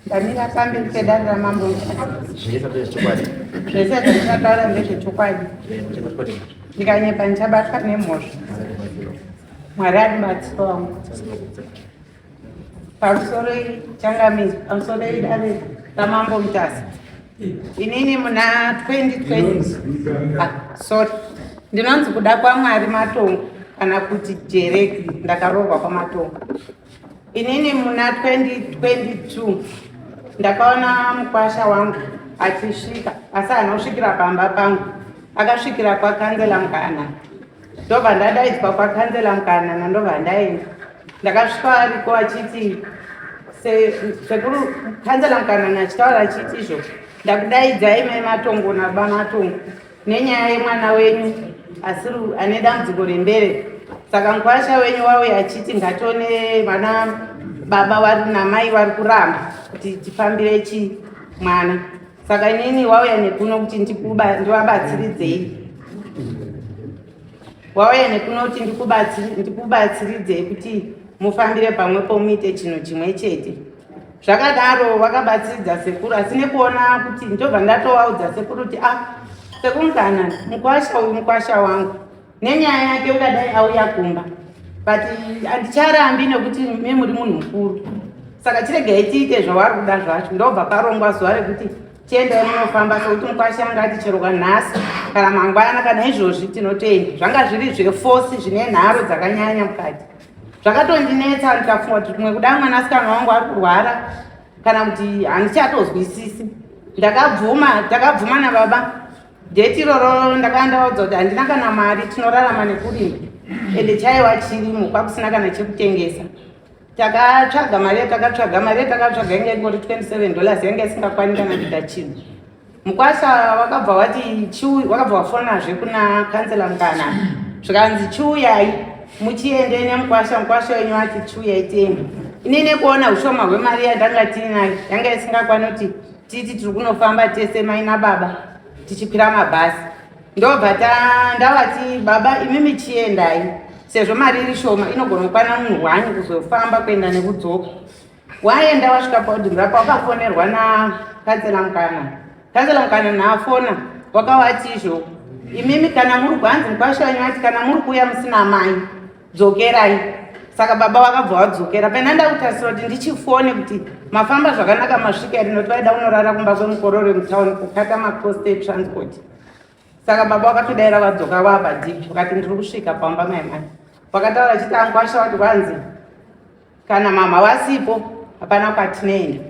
Ndamira pamberi pedare raMambo Zvese zvandichataura ndezvechokwadi. Ndikanyepa ndichabatwa nemhosva. Mwari aribatsiro wangu. Pamusoro changamire, pamusoro idare raMambo Mutasa. Inini muna 2020 ah, sorry. Ndinonzi kuda kwaMwari Matongo kana kuti Jereki ndakaroorwa kwaMatongo. Inini muna 2022 ndakaona mukwasha wangu achisvika asi haana kusvikira pamba pangu akasvikira kwakanzela Mukanana ndobva ndadaidzwa kwakanzela Mukanana ndobva ndaenda ndakasvika ariko achiti sekuru kanzela Mukanana achitaura achiti izvo ndakudaidzai mai Matongo nababa Matongo nenyaya yemwana wenyu asiri ane dambudziko rembereko saka mukwasha wenyu wauya achiti ngatione vana baba vari namai vari kuramba kuti tifambire chi mwana saka inini wauya nekuno kuti ndivabatsiridzei wauya nekuno kuti ndikubatsiridzei kuti mufambire pamwepo muite chinhu chimwe chete Zvakadaro vakabatsiridza sekuru asi nekuona kuti ndobva ndatovaudza sekuru kuti ah sekuru kana mukwasha uyu mukwasha wangu nenyaya yake ungadai auya kumba but handicharambi nekuti me muri munhu mukuru saka chiregai tiite zvavari kuda zvacho ndobva parongwa zuva rekuti chiendai munofamba sekuti mukwasha anga ati chero kanhasi kana mangwana kana izvozvi tinotoenda zvanga zviri zvefosi zvine nharo dzakanyanya mukati Zvakatondinetsa ndikafunga kuti kumwe kuda mwanasikana wangu ari kurwara kana kuti handichatozwisisi. Ndakabvuma, takabvuma nababa dheti iroro ndakanga ndaudza kuti handina kana mari tinorarama nekurima ende chaiwa chirimo kwakusina kana chekutengesa. Takatsvaga mari yatakatsvaga mari yatakatsvaga yanga ingori 27 dollars yanga isingakwani kana kuita chinhu. Mukwasha wakabva wati chiuyi, wakabva wafonazve kuna kansela Mukana zvikanzi chiuyai muchiende nemukwasha, mukwasha wenyu ati chiuyai tiende. Ini nekuona ushoma hwemari yandanga tiinayo yanga isingakwani kuti titi tiri kunofamba tese mai nababa tichikwira mabhasi ndobva ndavati baba imimi chiendai sezvo mari iri shoma inogona kukwana munhu hwani kuzofamba kuenda nekudzoka Waenda wasvika paudhimura pawakafonerwa nakansela Mukana. Kansela Mukana naafona wakawati izvo imimi kana muri kwanzi mukwasha wenyu ati kana muri kuuya musina mai dzokerai. Saka baba vakabva vadzokera. Pena ndakutarisira kuti ndichifone kuti mafamba zvakanaka masvika here nokuti vaida kunorara kumba kwemukorore mutown kukata macost etransport. Saka baba vakatodaira vadzoka vapa deep vakati ndiri kusvika pamba mai mai. Vakataura chiti ankwasha wati kwanzi Kana mama vasipo hapana kwatinoenda,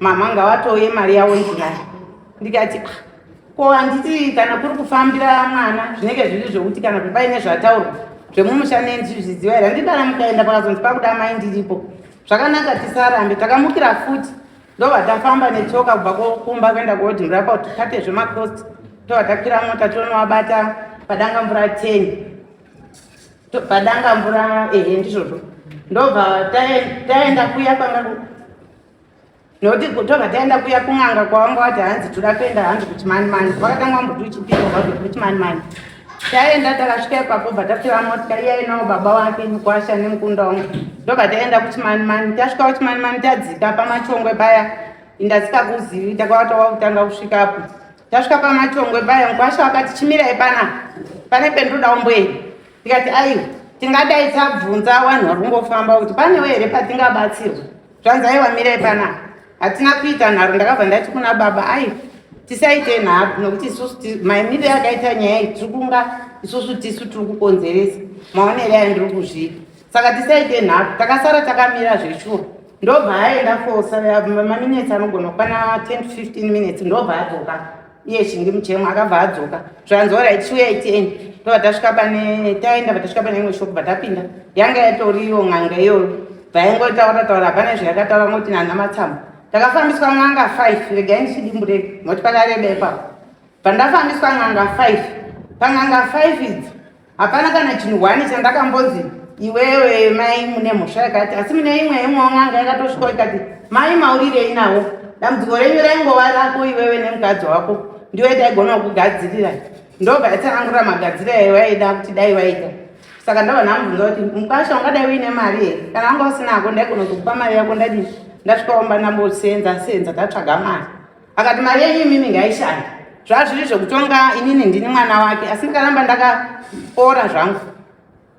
mama ngavatouye mari yavo ndinayo. Ndikati ah, ko handiti kana kuri kufambira mwana zvinenge zviri zvokuti kana kuti paine zvataurwa zvemumusha nee ndichizviziva here handiti kana mukaenda pakazonzi pakuda mai ndiripo zvakanaka tisarambe takamukira futi ndobva tafamba netsoka kubva kumba kuenda kuodhimura pa tikate zvemacost tobva takwira mota tonovabata padanga mvura 10 Padanga mvura ehe ndizvozvo ndobva taenda kuya kwanga nokuti tobva taenda kuya kun'anga kwavanga vati hanzi toda kuenda hanzi kuchimani mani vakatanga vamboti uchipinda vazoti kuchimani mani taenda takasvika ipapo bva takwira motika iya inawo baba wake mukwasha nemukunda wangu ndobva taenda kuchimani mani tasvika kuchimani mani tadzika pamachongwe paya indasikakuzivi takavata wakutanga kusvikapo Tasvika pamachongwe paya mukwasha wakati chimirai pana pane pendinoda kumboenda ndikati aiwa tingadai tabvunza vanhu vari kungofamba kuti panewo here patingabatsirwa zvanzi aiwa mirai pana hatina kuita nharo ndakabva ndati kuna baba aiwa tisaite nharo nokuti isusu maimire akaita nyaya iyi tiri kunga isusu tisu tiri kukonzeresa maonere ayo ndiri kuzviita saka tisaite nharo takasara takamira zveshuwa ndobva aenda for maminutes anogona kukwana 10 to 15 minutes ndobva adzoka iye shingi muchemwa akabva adzoka zvanzi orit chiuyai tiende ndobva tasvika pane taenda vatasvika pane imwe shop vatapinda yanga yatoriyo n'anga iyoyo bvaingotaura taura hapana zvayakataura ngoti nana matsamba takafambiswa n'anga 5 regai ndichidimburei nokuti pakareba ipapo bvandafambiswa n'anga 5 pan'anga 5 idzi Hapana kana chinhu hwani chandakambonzi iwewe mai mune mhosva yakati asi mune imwe imwewo n'anga yakatosvika ikati mai maurirei nawo dambudziko renyu raingova rako iwewe nemukadzi wako ndiwe taigona kugadzirira ndobva yatsanangurira magadziriro aiwaida kuti dai waita saka ndabva ndamubvunza kuti mukwasha ungadai uine mari here kana wanga usinako ndaigona kukupa mari yako ndadii Ndasvika kumba ndambosenza senza tatsvaga mari. Akati mari yenyu imimi ngaishande. Zvazviri zvekutonga inini ndini mwana wake asi ndikaramba ndakapora zvangu.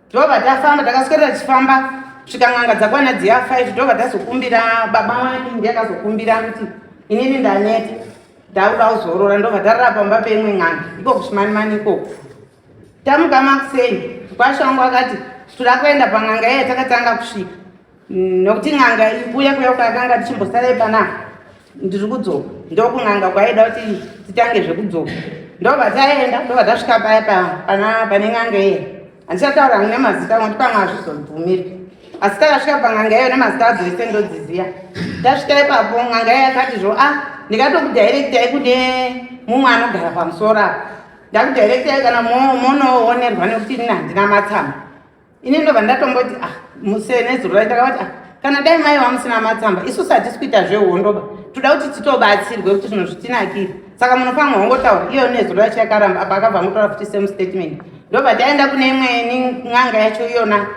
Ndobva tafamba takaswera tichifamba svika n'anga dzakwana dziya 5 ndobva tazokumbira baba wake ndiye akazokumbira kuti inini ndaneta ndakuda kuzorora ndobva tarara pamba peimwe n'anga iko kuchimanimani ikoko. Tamuka makuseni mkwasha wangu akati toda kuenda pan'anga iye takatanga kusvika nokuti n'anga kuya kuya kwakanga tichimbosarai panapa ndiri kudzoka ndokun'anga kwaida kuti titange zvekudzoka ndobva taenda ndobva tasvika paya pane n'anga iye handichataura hangu nemazita nokuti pamwe hazvizobvumirwi asi takasvika pan'anga iyoyo nemazita adzo ese ndodziziya tasvika ipapo n'anga iye yakati zvo a ah, ndikatokudhairektai kune mumwe anogara pamusoro apa ndakudhairektai kana monoonerwa nekuti ini handina matsamba ini ndobva ndatomboti ah musene zuro ndakavati ah kana dai mai vamusina matsamba isusu hatisi kuita zvehondoba toda kuti titobatsirwe kuti zvinhu zvitinakire saka munofanirwa kungotaura iyo nezuro yacho yakaramba apa akabva angotaura futi same statement ndobva taenda kune imwe n'anga yacho iyona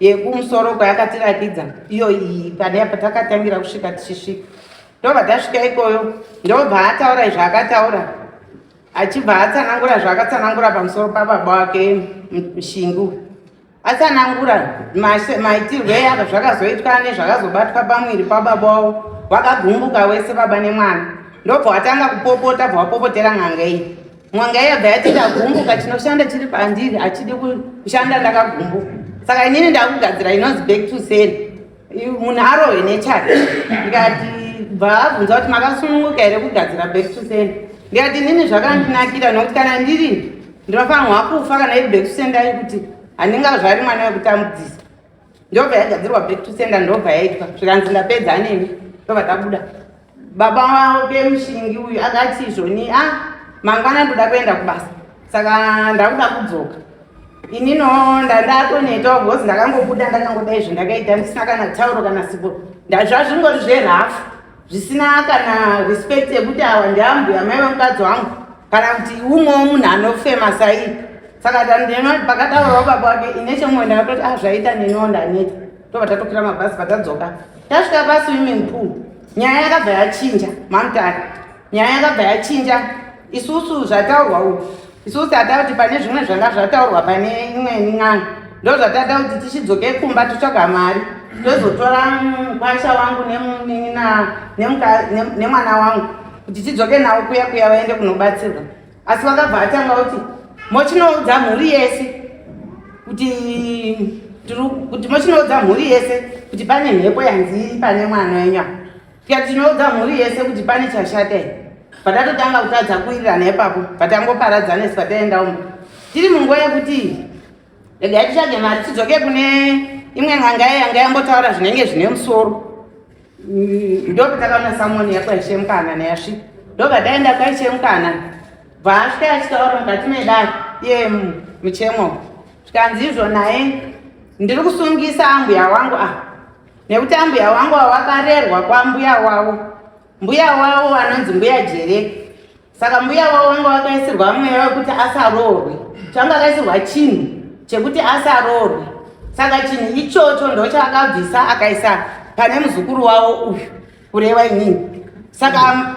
yekumusoro kwayakatirakidza iyo iyi pane apa takatangira kusvika tichisvika ndobva tasvika ikoyo ndobva ataura izvo akataura achibva atsanangura zvaakatsanangura pamusoro pababa wake Shingu. Atsanangura maitirwo aka zvakazoitwa nezvakazobatwa pamwiri pababa wavo, wakagumbuka wese baba nemwana, ndobva watanga kupopota, bva wapopotera n'anga iyi. N'anga iyi yabva yati ndagumbuka, chinoshanda chiri pandiri hachidi kushanda ndakagumbuka, saka inini ndakugadzira inonzi back to send munhu arohwe nechake. Ndikati bva abvunza kuti makasununguka here kugadzira back to sender. Ndikati inini zvakandinakira nokuti kana ndiri ndinofanirwa kufa kana iri back to sender yekuti handingazvari mwana wekutambudzisa. Ndobva yagadzirwa back to sender, ndobva yaitwa zvikanzi ndapedza nemi, ndobva tabuda. Baba wake Mushingi uyu akati izvoni a ah, mangwana ndoda kuenda kubasa saka ndakuda kudzoka inino ndandatonetawo because ndakangobuda ndakangoda izvo ndakaita ndisina kana tauro kana sipo ndazvazvingori zverafu zvisina kana respect yekuti awa ndiambuya mai vemukadzi wangu kana kuti umwewo munhu anofema saii saka pakataurawo baba wake ine chemwe ndakatoti ah zvaita neniwo ndaneta tobva tatokwira mabhazi patadzoka tasvika paswimming pool nyaya yakabva yachinja mamutare nyaya yakabva yachinja isusu zvataurwa uku isusu tata kuti pane zvimwe zvanga zvataurwa pane imweni n'anga ndo zvatata kuti tichidzoke kumba totsvaga mari tozotora mukwasha wangu nemunin'ina nemwana wangu kuti tidzoke nawo kuya kuya vaende kunobatsirwa asi vakabva atanga kuti mochinoudza mhuri yese kuti kuti mochinoudza mhuri yese kuti pane mhepo yanzi pane mwana wenyu apa tikati tinoudza mhuri yese kuti pane chashata here patatotanga kutadza kuwirirana ipapo patangoparadzana isi pataenda umo tiri munguva yekuti regai titsvage mari tidzoke kune imwe n'anga yanga yambotaura zvinenge zvine musoro Ndopatakaona samoni yakwaishe mukana neyasvika ndobva taenda kwaishe mukana bva asvika achitaura mukati medare iye muchemo zvikanzi izvo naye ndiri kusungisa ambuya wangu ah nekuti ambuya wangu wakarerwa kwambuya wavo mbuya wavo anonzi mbuya jereka Saka mbuya wavo vanga vakaisirwa mweya wekuti asaroorwe, changa akaisirwa chinhu chekuti asaroorwe. Saka chinhu ichocho ndochaakabvisa akaisa pane muzukuru wavo uyu, kureva inini. Saka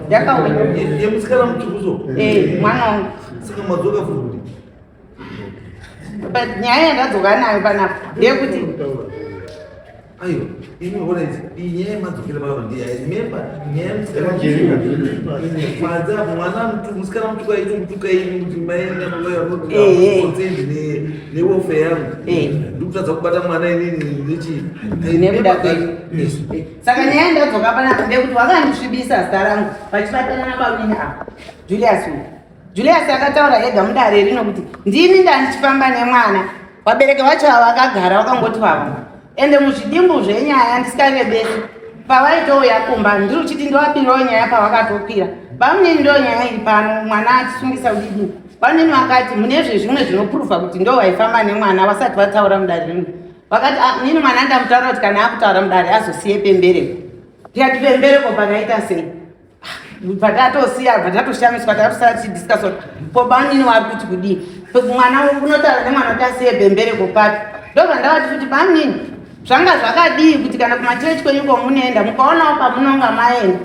yakauya mwana wangu. Saka madzoka futi. But nyaya yandadzoka nayo panapa ndeyekuti aiwa imi alright iyi nyaya yemadzokera panapa ndiye I remember nyaya yemusikana panze apo mwana musikana mutuka ito kutuka ini kuti maenda mavayanotsend newelfare yangu ndikutadza kubata mwana inini nechi nekuda kwenyu saka nyaya yandadzoka panapa ndeyekuti wakandisvibisa zita rangu vachibatana nabamini apa Julius uyu Julius akataura ega mudare rino kuti ndini ndandichifamba nemwana vabereki vacho ava vakagara vakangoti vava ende muzvidimbu zvenyaya ndisikarebesi pavaitouya kumba ndiri uchiti ndovapirawo nyaya pavakatokwira bamunini ndo nyaya iri pano mwana atisungisa kudidini bamunini vakati mune zvezvimwe zvinopruvha kuti ndo vaifamba nemwana vasati vataura mudare rino vakati ah, nini mwana ndamutaura kuti kana akutaura mudare azosiye pembereko tikati pembereko pakaita sei Bva tatosiya bva tatoshamiswa takatosara tichidiscuss kuti ko banini vari kuti kudii Mwana unotaura nemwana kuti asiye bhembereko papi. Ndobva ndavati futi bamnini zvanga zvakadii kuti kana kumachechi kwenyu kwamunoenda mukaonawo pamunonga maenda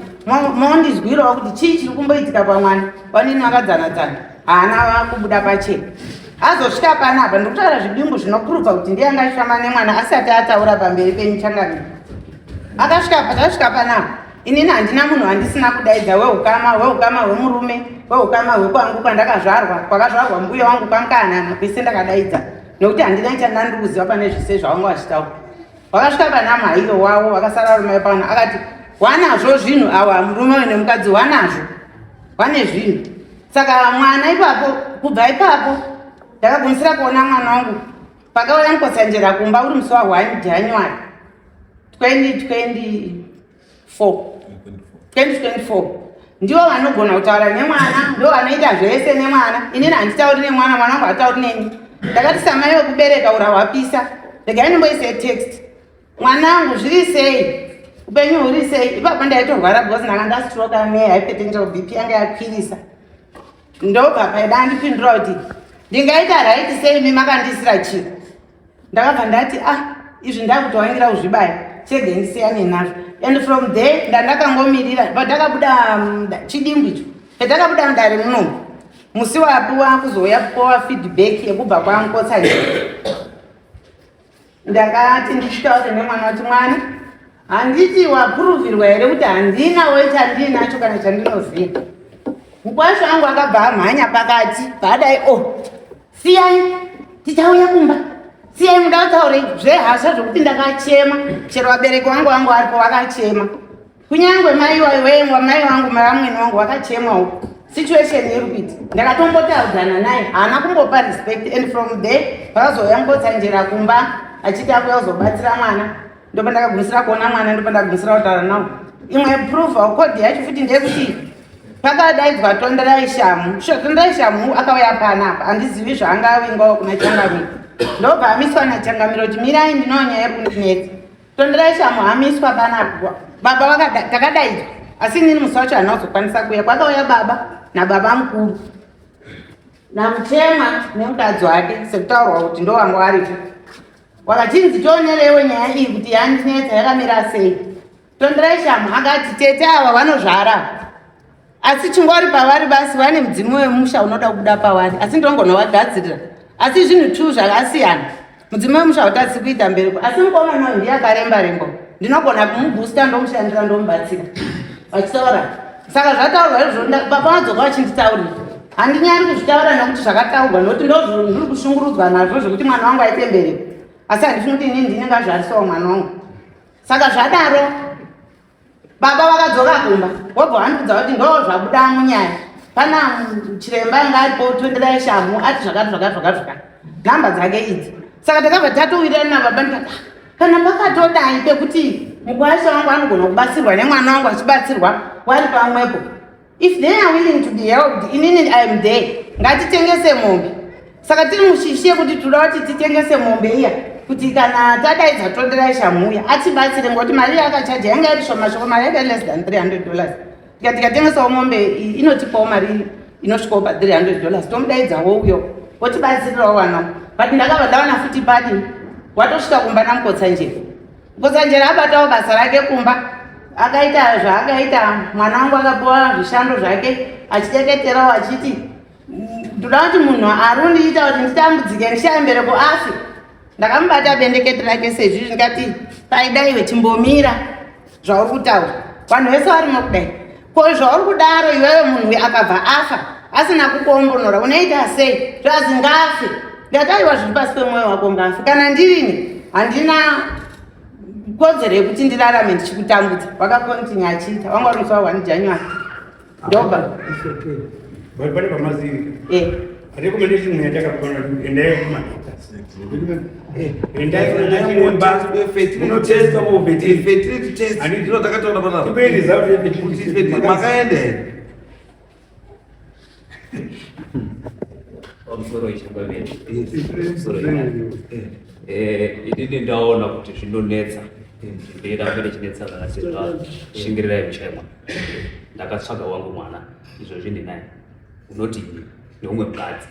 mondizwirawo kuti chii chiri kumboitika pamwana wanini vakadzana-dzana haana kubuda pachena azosvika panapa ndikutaura zvidimbu zvinopruvha kuti ndiye anga achifamba nemwana asati ataura pamberi penyu changamire akasvika patasvika panapa inini handina munhu wandisina kudaidza weukama weukama hwemurume weukama hwekwangu kwandakazvarwa kwakazvarwa mbuya wangu kwankanana kwese ndakadaidza nekuti handina chandandiri kuziva pane zvese zvavanga vachitaura vakasvika pana mhaiyo wavo vakasara vari mai pana akati wanazvo zvinhu awa murume uyu nemukadzi wanazvo wane zvinhu saka mwana ipapo kubva ipapo ndakagumisira kuona mwana wangu pakauya mukotsanjera kumba uri musi wa 1 January 2024 2024 ndivo vanogona kutaura nemwana ndo vanoita zvese nemwana inini handitauri nemwana mwana wangu hatauri neni ndakati samai wekubereka ura hwapisa regai ndimboise text mwanangu zviri sei upenyu huri sei ipapo ndaitorwara because ndanga ndastroka nehypertension bp yanga yakwirisa ndobva paida andipindura kuti ndingaita right sei mi makandisira chiro ndakabva ndati ah izvi ndakutowangira kuzvibaya chege ndisiyane nazvo and from there ndandakangomirira patakabuda chidimbu icho patakabuda mudare munomu musi wapiwa kuzouya kupowa feedback yekubva kwamukotsanjera ndakati ndichitaura nemwana kuti mwana handiti wapuruvirwa here kuti handina we chandiinacho kana chandinoziva mukwasha wangu akabva amhanya pakati paadai o oh, siyai tichauya kumba siyai muda kutaurei zvehasha zvokuti ndakachema chero vabereki vangu vangu varipo vakachema kunyange mai waiwengwa mai vangu mavamwene vangu vakachemawo situation iri kuita ndakatombotaudzana naye haana kumbopa respect and from there pakazouya mukotsanjera kumba achiti akuya kuzobatsira mwana ndopandakagumisira kuona mwana ndopandakagumisira kutaura nawo imwe proof code yacho futi ndeyekuti pakadaidzwa tonderai shamu sho tonderai shamu akauya panapa handizivi zvaanga avingawo kuna changamiro ndobva amiswa nachangamiro kuti mirai ndinoo nyaya iri kundinetsa Tonderai Shamu amiswa panapa baba takadaidzwa asi inini musi wacho handina kuzokwanisa kuuya kwakauya baba nababa mukuru namuchema nemukadzi wake sekutaurwa kuti ndowanga waripo wakachinzi tionerewo nyaya iyi kuti yandinetsa yakamira sei Tonderai Shamu akati tete ava vanozvara asi chingori pavari basi vane mudzimu wemusha unoda kubuda pavari asi ndongonovagadzirira asi zvinhu two zvakasiyana mudzimu wemusha hautadzi kuita mbereko asi mukomana uyu ndiye akaremba rembo ndinogona kumubhusta ndomushandira ndomubatsira vachitaura saka zvataurwa izvozvo baba vadzoka vachinditaurira handinyari kuzvitaura nekuti zvakataurwa nokuti ndozviri kushungurudzwa nazvo zvekuti mwana wangu aite mbereko asi handifungi kuti inini ndinenge azvarisawo mwana wangu saka zvadaro baba vakadzoka kumba wobva wandiudza kuti ndo zvabuda munyaya pana chiremba anga aripo tonderai shamhu ati zvakati zvakati zvakati zvakati nhamba dzake idzi saka takabva tatowirirana nababa ndikati ah, kana pakatodai pekuti mukwasha wangu anogona kubatsirwa nemwana wangu achibatsirwa wari pamwepo if they are willing to be helped inini I am there ngatitengese mombe saka tiri mushishi yekuti toda kuti titengese mombe iya kuti kana tadaidza tonderai shamhuya atibatsire ngokuti mari yaakachaja yanga iri shoma shoma mari yanga less than 300 dollars tikati tikatengesawo mombe inotipawo mari inosvikawo pa 300 dollars tomudaidzawo uyo otibatsirirawo vana but ndakabva ndawana futi padi watosvika kumba namukotsanjera Mukotsanjera abatawo basa rake kumba akaita zvaakaita mwana wangu akapiwa zvishando zvake achiteketerawo achiti ndoda kuti munhu ari undiita kuti nditambudzike ndishaye mbereko afe ndakamubata bendekete rake sezvizvi ndikati paidaiwe chimbomira zvauri kutaura vanhu vese varimo kudai ko zvauri kudaro iwewe munhu uyu akabva afa asina kukuombonora unoita sei zvazi ngafe ndati aiwa zviri pasi pemwoyo wako ngafe kana ndirini handina kodzero yekuti ndirarame ndichikutambudza wakakontinya achiita wanga uri musi wa 1 January ndobva pane pamaziri eh. Recommendation yatakapana kuti endai kumadoctors. Endai kuna chiremba munotesta fertility test. Ndiro takataura panapa. Tipei result yefertility test. Makaenda here? Pamusoro ichangaveri. Pamusoro eh inini ndaona kuti zvinonetsa. Ndira mbere chinetsa zvakasezva shingirirai muchema. Ndakatsvaga wangu mwana izvozvi ndinaye. Unoti neumwe mukadzi.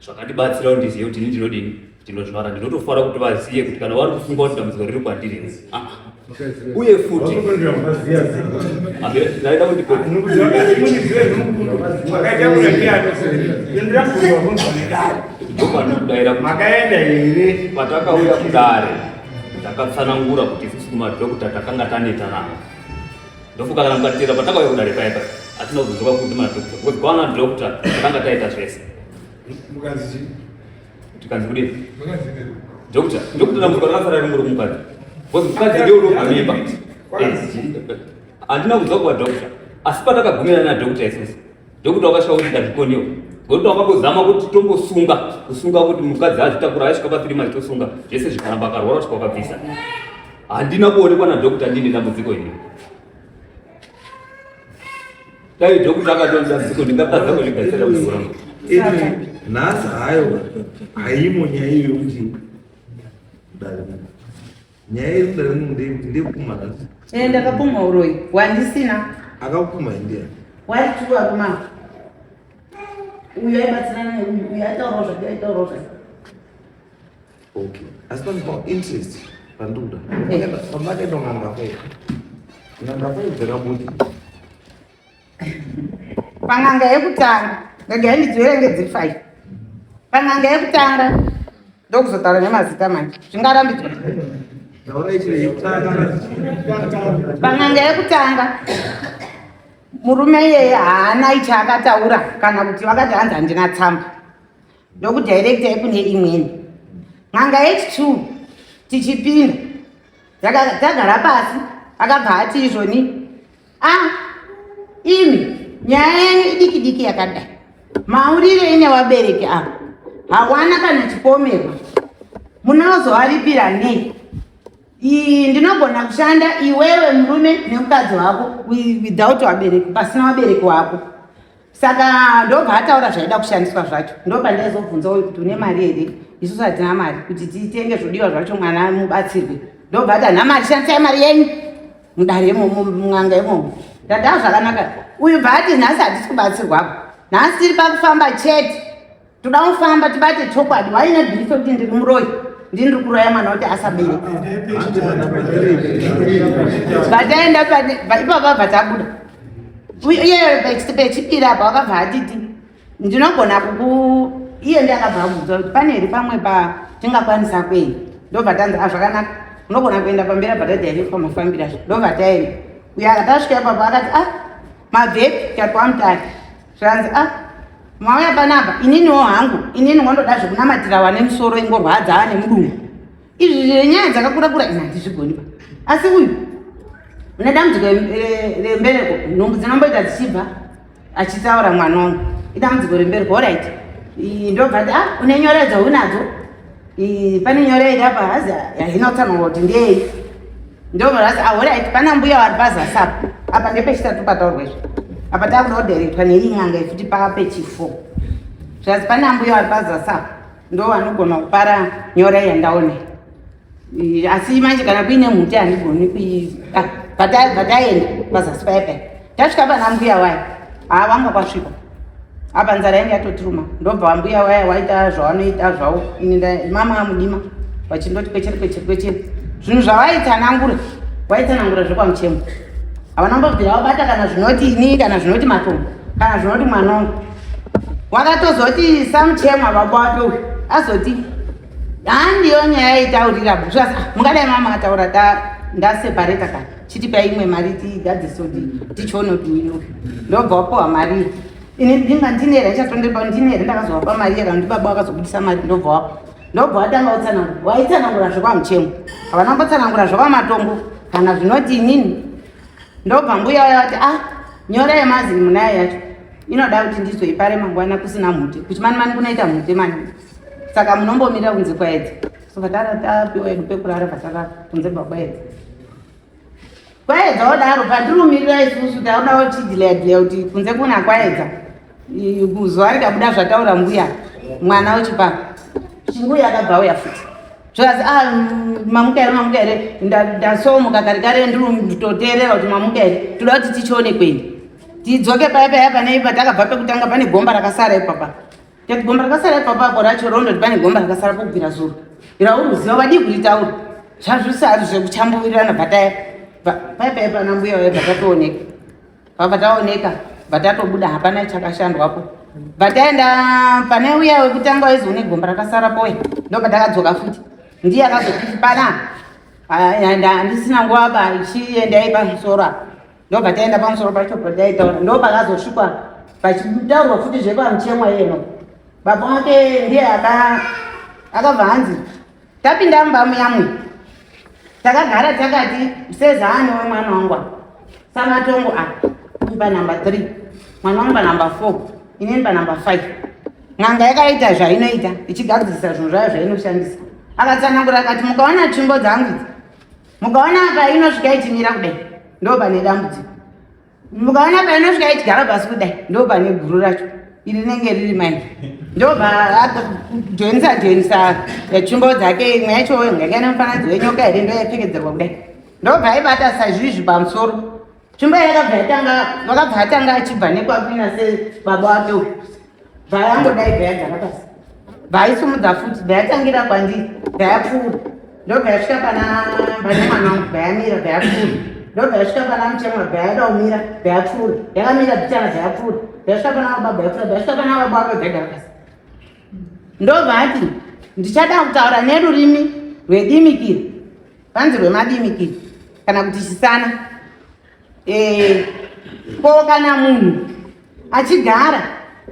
Zvakandibatsira kuti ndizive kuti ini ndinodini, ndinozvara. Ndinotofara kuti vazive kuti kana vari kufunga kuti dambudziko riri kwandiri, ah, ah. Uye futi ndaida kuti ndopandikudaira makaenda here patakauya kudare, ndakatsanangura kuti isusu kumadhokota takanga taneta navo. Ndofunga kana mukatera patakauya kudare paya paya hatina kuzodzoka kuti madhokota, because kwana dhokota takanga taita zvese. Tikanzi kudini dhokota? Ndokuti dambudziko rakasara rimuri kumukadzi, because mukadzi ndiye unobva mimba. Handina kudzoka kwadhokota, asi patakagumira nadhokota isusu, dhokota wakasvika kuti ndazvikoniwa, ngokuti wakambozama kuti tombosunga kusunga kuti mukadzi azvitakura, aisvika pa 3 months tosunga zvese, zvikaramba, akarwara kusvika wakabvisa. Handina kuonekwa nadhokota ndine dambudziko iri. Dai dhokota akatoni dambudziko, ndingatadza kuzvigadzira dambudziko rangu? Anyway, nhasi hayo haimo nyaya iyo yekuti kudare muno. Nyaya iri kudare muno ndeyekuti ndeyekupumha nhasi. Eh, ndakapumha uroyi wandisina. Akakupumha ndiani? Waituwa kuma uyu aibatsirana neuyu, uyu aitaurawo zvake, aitaurawo zvake. Okay, asi pane pa interest pandikuda. Pamakaenda n'anga five, n'anga five dzakabuda. Pan'anga yekutanga, regai ndidziverenge dziri five. Pan'anga yekutanga, ndokuzotaura nemazita manje, zvingarambidzwa. Taurai chiro yekutanga. Pan'anga yekutanga, murume iyeye haana ichi akataura kana kuti vakati hanzi handina tsamba, ndokudirectai kune imweni n'anga. Yechi2, tichipinda tagara pasi, akabva ati izvoni, "A, imi nyaya yenyu idiki diki yakadai, maurirei nevabereki ava? Hawana kana chipomerwa, munozovaripira nei? Iyi ndinogona kushanda iwewe murume nemukadzi wako without vabereki, pasina vabereki wako." Saka ndobva ataura zvaida kushandiswa zvacho. Ndopandaizobvunza uyu kuti, "Une mari here? Isusu hatina mari kuti titenge zvodiwa zvacho, mwana mubatsirwe." Ndobva ati, "Hana mari, shandisai mari yenyu." Mudare imomo, mun'anga imomo, ndadaa zvakanaka. Uyu bva ati, "Nhasi hatisi kubatsirwako, nhasi tiri pakufamba chete, toda kufamba tibate chokwadi." Waine belief kuti ndiri muroyi, ndini ndiri kuroya mwana kuti asabereka. Vataenda ipapa, bva tabuda. Iye pechipiri apa wakabva atiti, "Ndinogona kuku," iye ndi akabva abvunza kuti pane here pamwe patingakwanisa kuenda. Ndobva tanzi, "A, zvakanaka, unogona kuenda pamberi." Abva tadirectwa mafambiro acho, ndobva taenda. Uyo akatasvika ipapo akati, "A, mabvepi?" Tikati, "Kwamutare." Zvanzi, "A, mauya panapa, ininiwo hangu inini ngondoda zvekunamatira wane musoro ingorwadza nemudumbu, izvi zvenyaya dzakakura kura ini handizvigoni pa. Asi uyu une dambudziko rembereko, nhumbu dzinomboita dzichibva," achitaura mwana wangu idambudziko rembereko. Alright, ndobva ti, "Ah, une nyore dzaunadzo?" Pane nyore iri apa, hazi haina kutsanangura kuti ndeyei. Ndobva rasi, "Alright, pana mbuya vari pazasi apa." Apa ndepechitatu pataurwa izvi. Apa takuda kudirectwa neiyi n'anga ifuti papechi4. Zvazi pana mbuya vari pazasi apa, ndo vanogona kupara nyora yandaona. Asi manje kana kuine mhuti handigoni kui. Ah, pataenda pazasi paya paya, tasvika pana mbuya waya, haa, vanga kwasvika apa, nzara yange yatotiruma. Ndobva mbuya waya waita zvavanoita zvavo, ini mama amudima vachindoti kwechere kwechere kwechere. Zvinhu zvavaitsanangura, waitsanangura zvekwamuchemo, havana kumbobvira vabata kana zvinoti ini, kana zvinoti matombo, kana zvinoti mwanongo. Wakatozoti samuchemwa baba wake uyu azoti handiyo nyaya itaurira. Mungadai mama ataura ndaseparata kana chitipa imwe mari tigadzise kuti tichione kuti uyu. Ndobva wapiwa mari. Ini ndinga ndine here chatondepa, ndine here ndakazovapa mari kana kuti baba wakazobudisa mari? Ndobva wapa, ndobva watanga kutsanangura. Waitsanangura zvekwamuchemo, havana kumbotsanangura zvekwamatombo kana zvinoti inini. Ndobva mbuya waya vati, "Ah, nyora yemazini munayo yacho inoda kuti ndizoipare mangwana kusina mhute, kuchimani mani kunoita mhute mani, saka munombomira kunze kwaedza." So tapiwa edu pekurara, patarara kunze bva kwaedza. Kwaedza wadaro, pandirumirira isusu taudawo chidhileya dhileya kuti kunze kuna kwaedza, zuva rikabuda zvataura mbuya, mwana wechipa chinguya akabva auya futi. Zvazi, "Ah, mamuka here? Mamuka here? Ndasomuka kare kare, ndiri kuti mamuka here? Toda kuti tichione kwendi tidzoke paya paya pane patakabva pekutanga, pane gomba rakasara ipapa." Ndikati gomba rakasara ipapo apo racho rondoti pane gomba rakasara pokubvira zuro. Rauri kuziva vadii kuritaura. Zvazvisari zvekuchambuwirirana bvataya. Pai pai pana mbuya vaye bvatatooneka. Pabva taoneka bvatatobuda hapana chakashandwapo. Bvataenda pane uya wekutanga waizi une gomba rakasara poya. Ndopatakadzoka futi. Ndiye akazoti pana. Handisina nguva ba ichiendai pamusoro apa. Ndobva taenda pamusoro pacho pataitaura ndopakazosvikwa pachitaurwa futi zvepamuchemwa iyeno. Baba wake ndiye akabva hanzi tapinda mumba muyamwe takagara takati sezani wemwana wangu samatongo a panumber 3 mwana wangu panumber 4 inini panumber 5 n'anga yakaita zvainoita ichigadzirisa zvinhu zvayo zvainoshandisa akatsanangura akati mukaona tsvimbo dzangu idzi mukaona painosvika ichimira kudai ndo pane dambudziko mukaona painosvika ichigara pasi kudai ndo pane guru racho iri rinenge riri mai ndobva joinisa joinisa tsvimbo dzake imwe yacho yanga ine mufananidzo wenyoka here ndo yaipfekedzerwa kudai ndobva aibata saizvizvi pamusoro tsvimbo yakabva yatanga vakabva atanga achibva nekwakuina sebaba wake uyu bva yangodai bva yagara pasi bva aisumudza futi bva yatangira kwandiri bva yapfuura ndobva yasvika pana pane mwana wangu bva yamira bva yapfuura ndobva yasvika pana muchemwa bva yada kumira bva yapfuura yakamira bichana bva yapfuura bva yasvika pana baba bva yapfuura bva yasvika pana baba wake bva yagara pasi ndobva ati ndichada kutaura nerurimi rwedimikira panzi rwemadimikira kana kuti chisana Eh, ko kana munhu achigara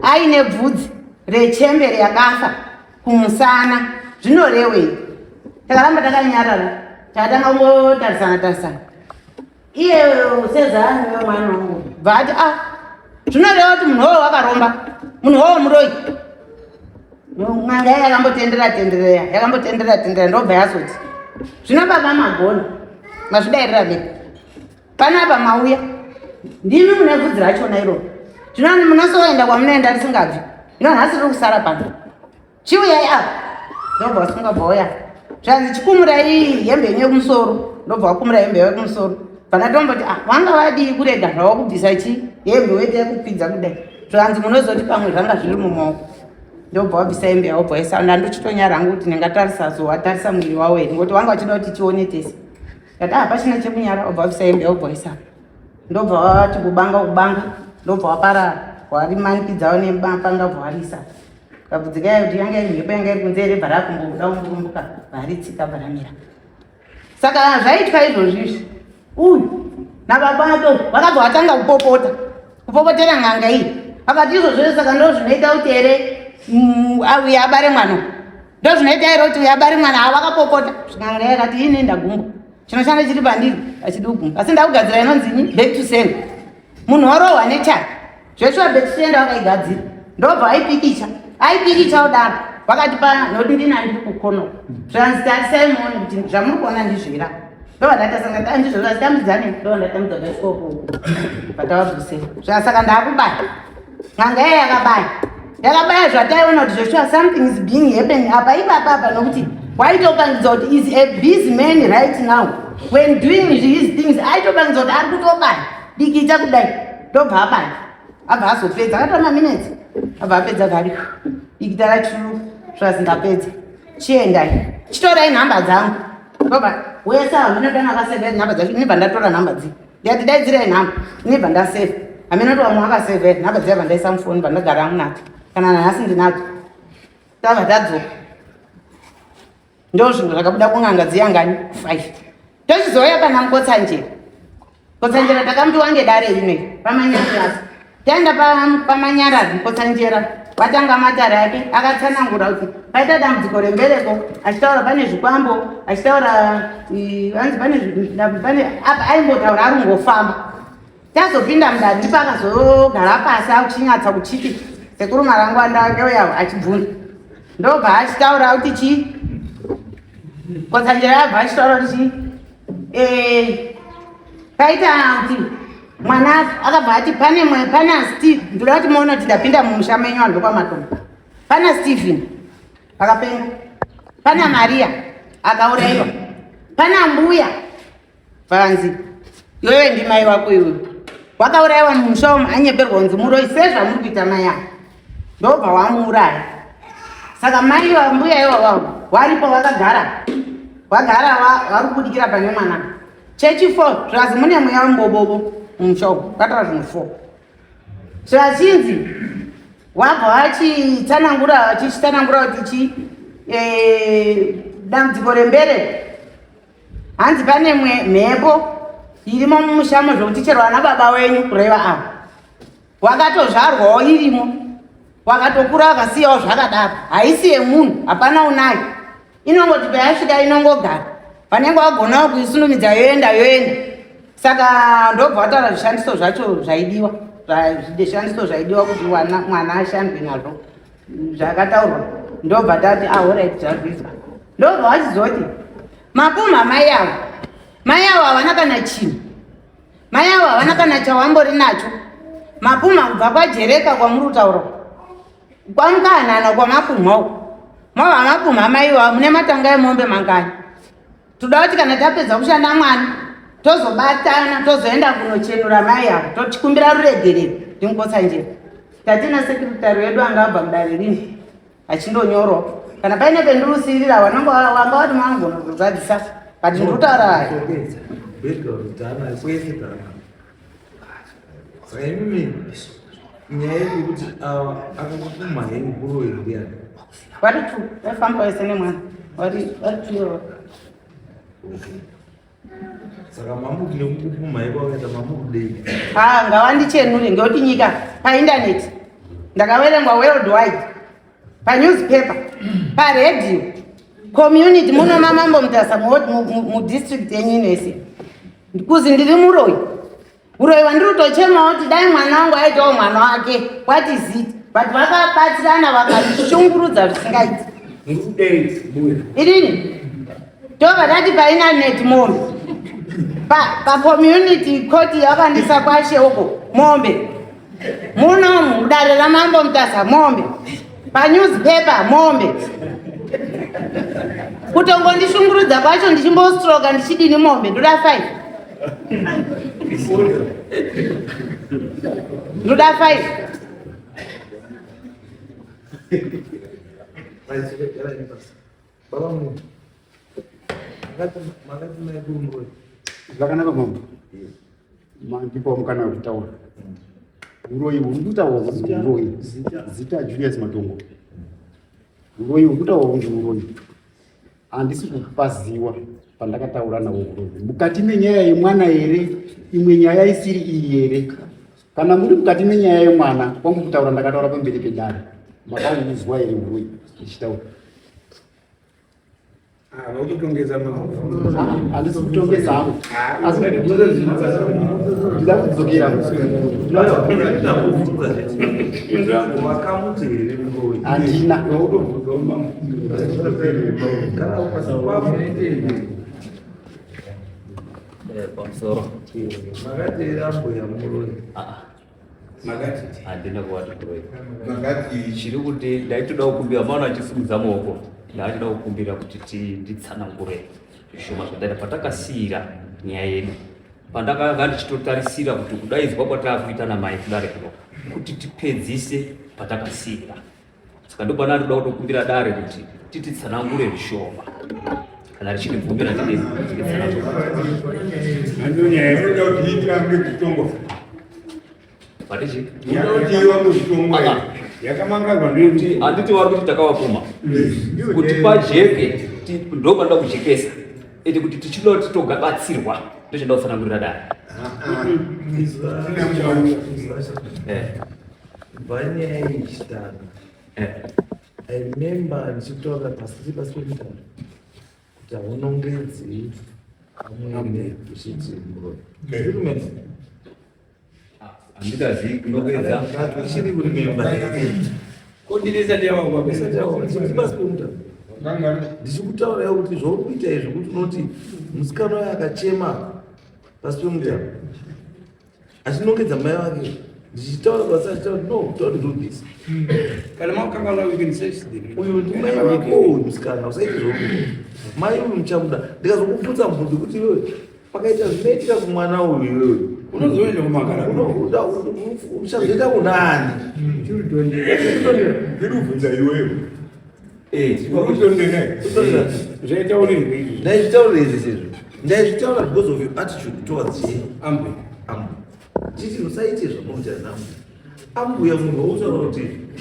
aine bvudzi rechembere yakafa kumusana zvinorewei? Takaramba takanyarara, takatanga kungotarisana tarisana. Iye sezani wemwana wangu bva ati ah, zvinoreva kuti munhu wowo wakaromba, munhu wowo muroyi. N'anga iya yakambotendera tenderera, yakambotendera tenderera, ndobva yazoti zvino baba magona mazvidairira mega panapa mauya ndimi mune bvudzi rachona iroro zvino munosoenda kwamunoenda risingabvi zvino nhasi riri kusara pano chiuyai apa ndobva wasunga bva wauya zvanzi chikumurai hembe yenyu yekumusoro ndobva wakumura hembe yavo yekumusoro bva ndatomboti ah wanga vadii kurega zvavo kubvisa chi hembe wete yekukwidza kudai zvanzi munozoti pamwe zvanga zviri mumaoko ndobva wabvisa hembe yavo bva waisa ndandochitonyara hangu kuti ndingatarisa zowatarisa muviri wavo here ngokuti wanga vachida kuti tione tese ndati hapachina chekunyara wabva wabvisa hembe wobva waisa ndobva wati kubanga kubanga ndobva wapara warimanikidzawo nemapanga bva warisa kabvudzi kaya kuti yanga iri mhepo yanga iri kunze here bva rakumbobuda kumburumbuka bvaritsika bva ramira saka zvaitwa izvozvi izvi uyu nababa ake vakabva vatanga kupopota kupopotera n'anga iyi akati izvozvo saka ndo zvinoita kuti here auye abare mwana ndozvinoita here kuti uyo abare mwana ava vakapopota n'anga yakati ini ndagumba chinoshanda chiri pandiri achidi kugumba asi ndakugadzira inonzi ini back to send munhu warohwa nechake zveshuwa back to send vakaigadzira ndobva aipikicha aipikicha kudaro vakati pa nokuti ndina ndiri kukono zvanzi tarisai muone kuti zvamuri kuona ndizvira ndobva ndatasanga ndandizvo zvazitambidzane ndobva ndatambidza bhaisikopo vatavadzosera zvasaka ndakubaya N'anga iya yakabaya yakabaya zvataiona kuti zveshuwa something is being happen apa ipapa apa nokuti waitopangidza kuti is a busy man right now when doing his things aitopangidza kuti ari kutobaya dikita kudai ndobva abaya abva azopedza akatora maminutes abva apedza vari dikita rachuru zvazi ndapedza chiendai chitorai nhamba dzangu ndobva wese hameno dana akasevha nhamba dzacho inibva ndatora nhamba dzii ndikati daidzirai nhamba inibva ndasevha hameno kuti vamwe vakasevha here nhamba dziya vandaisa mufoni vandagara hangu nadzo kana nanhasi ndinadzo tava tadzoka ndo zvinhu zvakabuda kun'anga dziyangani five tochizouya pana mukotsanjera kotsanjera takambiwa ngedare rinoi pamanyarasi Taenda pamanyarari Mukotsanjera watanga matare ake akatsanangura kuti paita dambudziko rembereko achitaura pane zvikwambo achitaura anzi pane pane aimbotaura ari kungofamba tazopinda mudare ndipo akazogara pasi akuchinyatsa kuchiti sekuru marangwanda ake uya achibvunza ndobva achitaura kuti chii Mukotsanjera abva achitaura kuti chii eh, paita kuti mwana akabva ati pane pana Steve ndoda kuti muone kuti ndapinda mumusha menyu vanhu vekwamatombo pana Stephen akapenga pana Maria akaurayiwa pana mbuya vanzi iwewe ndimai wako iwewe wakaurayiwa mumusha umu anyeperwa kunzi muroyi sezvamuri kuita mai ava. Ndobva wamuuraya. Saka mai vambuya ivavo varipo vakagara. Vagara vari kubudikira pane mwana. Chechi 4 zvikanzi mune mweya wemubobobo mumusha umu. Vataura zvinhu 4. Zvachinzi wabva wachitsanangura achichitsanangura kuti chi eh, dambudziko rembereko hanzi pane mhepo irimo mumushamo zvokuti chero vana baba wenyu kureva ava wakatozvarwawo irimo wakatokura wakasiyawo zvakadaro haisi yemunhu hapana unayo inongoti payasvika inongogara vanenge vagonawo kuisunumidza yoenda yoenda saka ndobva wataura zvishandiso zvacho zvaidiwa zvishandiso zvaidiwa kuti mwana ashandwe nazvo zvakataurwa ndobva tati ahorit ah, zvazvizwa ndobva vachizoti mapumha mai avo mai avo havana kana chinhu mai avo havana kana chawambori nacho mapumha kubva kwajereka kwamuri kutaura kwamukahanana kwamapumha uko mava mapumha maiwa mune matanga emombe mangani toda kuti kana tapedza kushanda mwana tozobatana tozoenda kunochenura mai avo tochikumbira ruregerero ndimukotsanjera tatina sekretary wedu anga abva mudare rini achindonyorwa kana paine pendirusirira vanenge wanga vati mangona kuzadzisa but ndikutaura Saka imimi nyaya yekuti ava akakupumha henyu huroyi ndiyani? Vari two, vaifamba vese nemwana. Vari vari two ivavo. Okay. Saka mamuti nekukupumha iko vakaita mamukudei? Ah, ngavandichenure ngekuti nyika paindaneti ndakaverengwa worldwide panewspaper paradio community muno mamambo mutasa mudistrict yenyu ino kuzi ndiri muroyi uroyi wandiri kutochemawo kuti dai mwana wangu aitawo mwana wake what is it but vakabatsirana vakashungurudza zvisingaiti inini tobva tati painternet mombe pacommunity court yakandisa kwashe uko mombe munomu mudare ramambo mutasa mombe panewspaper mombe kutongondishungurudza kwacho ndichimbostroka ndichidini mombe ndoda five ndoda five Zvakanaka mambo. Mandipawo mukana wekutaura. Uroyi huri kutaurwa kunzi uroyi. Zita Julius Matongo. Uroyi huri kutaurwa kunzi uroyi. Handisi kupaziwa pandakataura nawo uroyi. Mukati menyaya yemwana here imwe nyaya isiri iyi here? Kana muri mukati menyaya yemwana kwangu kutaura ndakataura pamberi pedare. Makauzwa here uroyi ndichitaura? Handisi kutongesa hangu asi ndida kudzokera handina Pamusoro Makateera mbuya muroyi. Makati handina kuwati kuroyi. Makati chiri kuti ndaitoda kukumbira maona achisimudza maoko ndaachida kukumbira kuti nditsanangure zvishoma zvandaita patakasiira nyaya yedu pandakanga ndichitotarisira kuti kudaidzwa kwataakuita namai kudare kuno kuti tipedzise patakasiira saka ndopana ndinoda kutokumbira dare kuti tititsanangure zvishoma kana richindibvumira titsanangure handiti vari kuti takavapuma kuti pajeke ndopanoda kujekesa ende kuti tichida kuti togabatsirwa ndochada kutsanangurira dare Vanyaya yechitanga I remember ndichitaura pasi pasi pemutano kuti haunongedzi amwene uchiti muroyi. Do you remember? Handikazivi kunongedza. Uchiri kuremember. Pasi pemutano. Ndichikutaurira kuti zvauri kuita izvi kuti unoti musikana uyo akachema pasi pemutano. Achinongedza mai vake ndichitaura basa achitaura no don't do this. Kana makanganwa you can search them. Uyu ndimai vako uyu musikana usaite zvauri mai uyu muchamuda ndikazokubvunza mubvunzo kuti iwewe pakaita zvinoitika kumwana uyu iwewe. Unozoenda kumakara. Uchazoita kunani? Ndinobvunza iwewe. Zvaitaurirwa izvi. Ndaizvitaurira izvi sezvo. Ndaizvitaura because of your attitude towards chii? Ambuya. Ambuya. Chiti usaite zvamunoita naambuya. Ambuya munhu woutaura kuti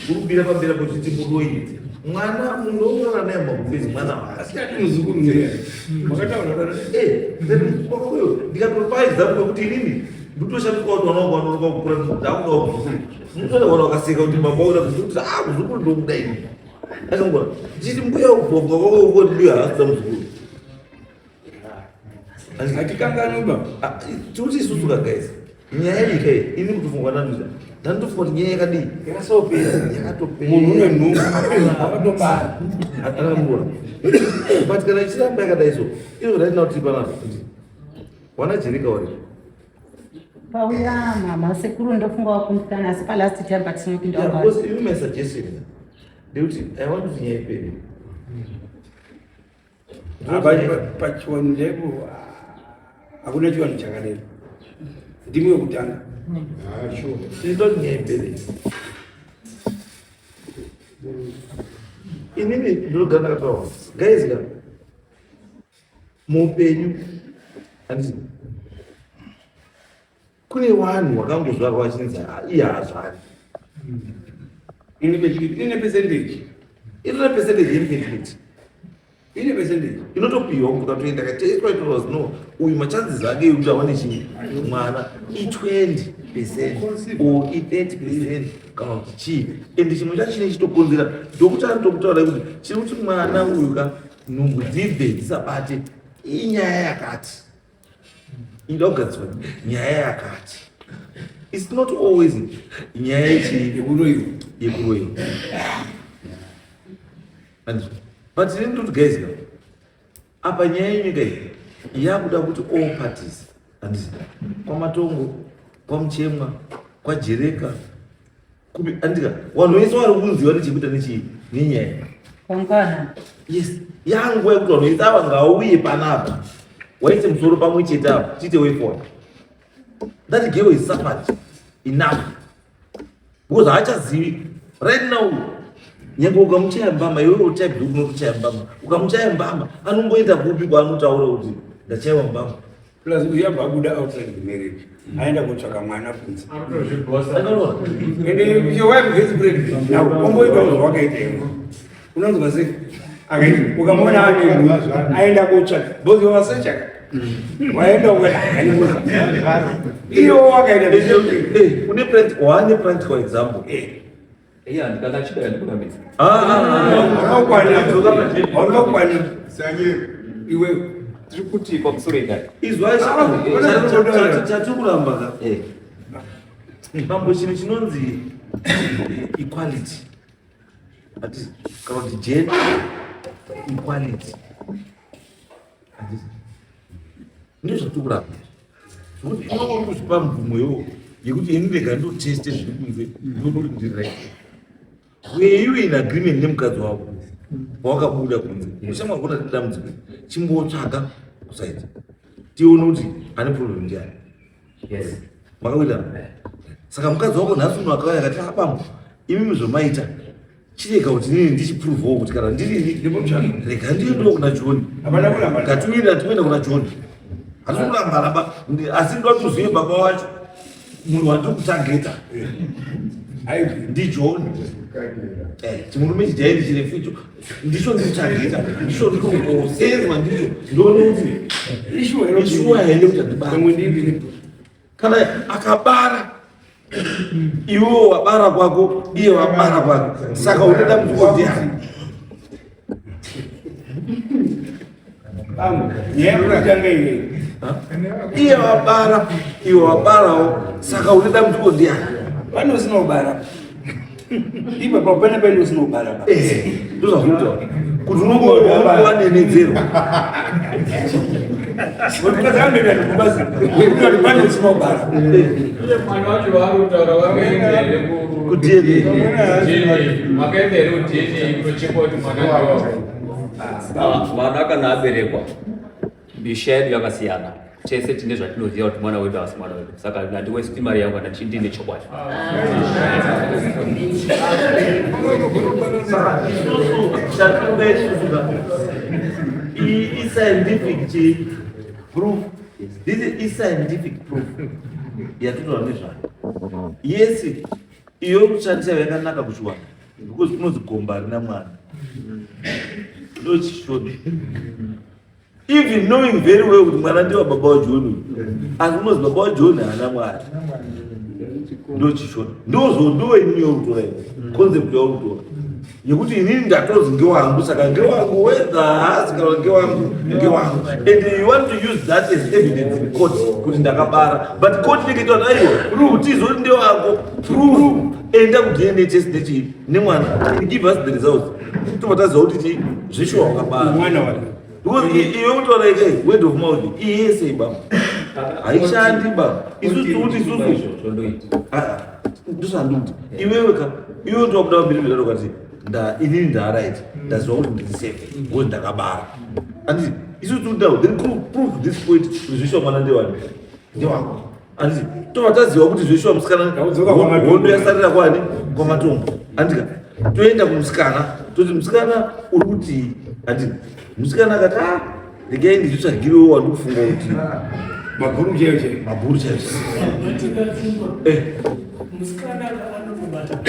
uri kubira pamberi apo uchiti muroyi. Mwana munhu wokurara naye mumagumbezi mwana wake. Asi ati muzukuru ndiye. Makataura Eh, then uyo ndikatopa example yekuti inini ndotoshandiswa kuti vana vangu vanoroka kukura ndakudawo muzukuru. Munotoona vana vakaseka kuti baba vakuda muzukuru kuti ah muzukuru ndomuda ini. Akangora ndichiti mbuya ubvonga kwako uko mbuya haasida muzukuru. Hatikanganwi baba. Ah, tikuti isusu ka guys nyaya iyi kai ini kutofunga ndandiza ndandofunga kuti nyaya yakadii Yakasopera. yakatopera. Munhu une nhumbu akatobara. Akangora but kana ichiramba yakadai so izvo right now tiri panapa kuti wana Jerika wari Pauya mama sekuru ndofunga wakundikana asi palast time patinopinda Yeah, wakati. because you my suggestion ndekuti I want kuti nyaya ipere. Pachiwanu chaipo hakuna chiwanu chakadero. Ndimi wekutanga. Tinoda kuti nyaya ipere. Inini ndinogara ndakataura guys ka muupenyu handiti kune vanhu vakangozvarwa vachinzi iye haazvari. Ine percentage. Ine percentage yeinfertility. Ine percentage. Inotopiwa kuti ukatoenda katestwa itozi no uyu machances ake ekuti awane chii mwana i20 percent or i30 percent kana kuti chii. Ende chimwe chacho chine chitokonzera ndokuti anotokutaura kuti chiri kuti mwana uyu ka nhumbu dzibve dzisabate inyaya yakati inoda kugadzirwa nyaya yakati. It's not always nyaya yechii Yekuroyiwa. Yekuroyiwa. But ini ndoti guys ka apa nyaya yenyika iyi yakuda kuti all parties handiti kwaMatongo kwaMuchemwa kwaJereka kupi andika vanhu vese vari kunzi vane chekuita nechii nenyaya Kwangwana. Yes, yanguva yekuti vanhu vese ava ngauye panapa waite musoro pamwe chete apa tiite way forward. That girl is suffered enough because haachazivi right now. Nyange ukamuchaya mbama iwewe utype unotochaya mbama ukamuchaya mbama anongoenda kupi kwaanotaura kuti ndachaiwa mbama? Plus uyu abva abuda outside the marriage. Aenda kotsvaka mwana kunze. Akaona. And your wife gets pregnant. Now, omboitawo zvawakaita iwe. Unonzwa sei? Akaita ukamuona ane nhumbu, aenda kotsvaka. Because you are searcher. Waenda ukaenda. Iyo wakaita the same thing. Eh, une wane practical example. Iya, ndikanga chidaya ndikurambidza. Ah, ah, ah. Haunokwana. Haunokwana. Sanye. Iwe. Tiri kuti pamusoro idai. Izwa chatiri kuramba ka pambo chinhu chinonzi equality ati kana kuti gender equality. Handiti? Ndizvo zvatiri kuramba zvekuti unonga uri kuzvipa mvumo iwo yekuti ini ndega ndoteste zviri kunze ndinoona kuti ndiri right. Were you in agreement nemukadzi wako wawakabuda kunze ushamwari kuona dambudziko chimbotsvaga kusaita tione kuti ane problem ndiani? Yes. Makawirirana. Saka mukadzi wako nhasi uno akauya akati abambo imimi zvomaita chirega kuti nini ndichiprovewo kuti kana ndirini rega ndiendewo kuna John. Hapana kuramba. Ngatiwirira tikuenda kuna John hatisi kurambana ba asi ndoda kuti uzive baba wacho munhu wandiri kutageta ndiJohn. Chimurume chijairi chirefu icho ndicho ndikuchageta ndicho ndikungosenzwa ndicho ndoona kuti ishuwa here kuti andibara. Pamwe ndivi. Kana akabara iwewo wabara kwako iye wabara kwake saka une dambudziko ndiani? Bambo, nyaya yekutanga iyeyi. Iye wabara iwe wabarawo saka une dambudziko ndiani? Pane usina kubara. Ipapo pane paine usina kubara ba. Ndozvazvinotaura kuti unongowanenedzerwa. Mukadzi anoenda nekubasa. Kuti pane usina kubara. Mwana wacho waari kutaura vakaenda here kuDNA? DNA? Makaenda here kuDNA kunochekwa kuti mwana ndewa? Mwana kana aberekwa misha yedu yakasiyana. Tese tine zvatinoziva kuti mwana wedu haasi mwana wedu, saka handiwesti mari yangu kana ndine chokwadi. Saka isusu chatinoda isusu ka iyi iscientific chi proof. This is scientific proof yatinotaura nezvayo. Yes, iyo kushandisa yakanaka kuchiwana because kunonzi gomba rina mwana ndochishona even knowing very well kuti mwana ndiwa baba waJohn uyu, asi unonzi baba waJohn haana mwana, ndochishona. Ndozvo ndo inini yokutora iyi concept yakutora yekuti inini ndatozi ngewangu, saka ngewangu whether haasi kana ngewangu ngewangu, and you want to use that as evidence in court kuti ndakabara, but court inenge itaura aiwa, uri kuti izoti ndewako, prove, enda kuDNA test nechii nemwana, give us the results, tobva taziva kuti chii zveshuwa wakabara mwana wake. Because iwe kutaura ikai word of mouth iyi yese baba haishandi baba. Isusu tikuti isusu ndozvandikuti iwewe ka iwewe ndowabuda pamberi pedaro ukati nda inini ndaaright, ndaziva kuti ndiri safe because ndakabara, anditi? Isusu tikuti then prove this point kuti zveshuwa mwana ndewani, ndewako, anditi? Tobva taziva kuti zveshuwa musikana Ndakudzoka kwaMatombo. Hondo yasarira kwani? KwaMatombo, andika? Toenda kumusikana toti, "Musikana, uri kuti?" Anditi musikana akati, "A, regai ndizvitsvagirewo wandikufunga kuti Mabhuru chaiyo chaiyo. Mabhuru chaiyo." Batika pfungwa. Musikana anongobata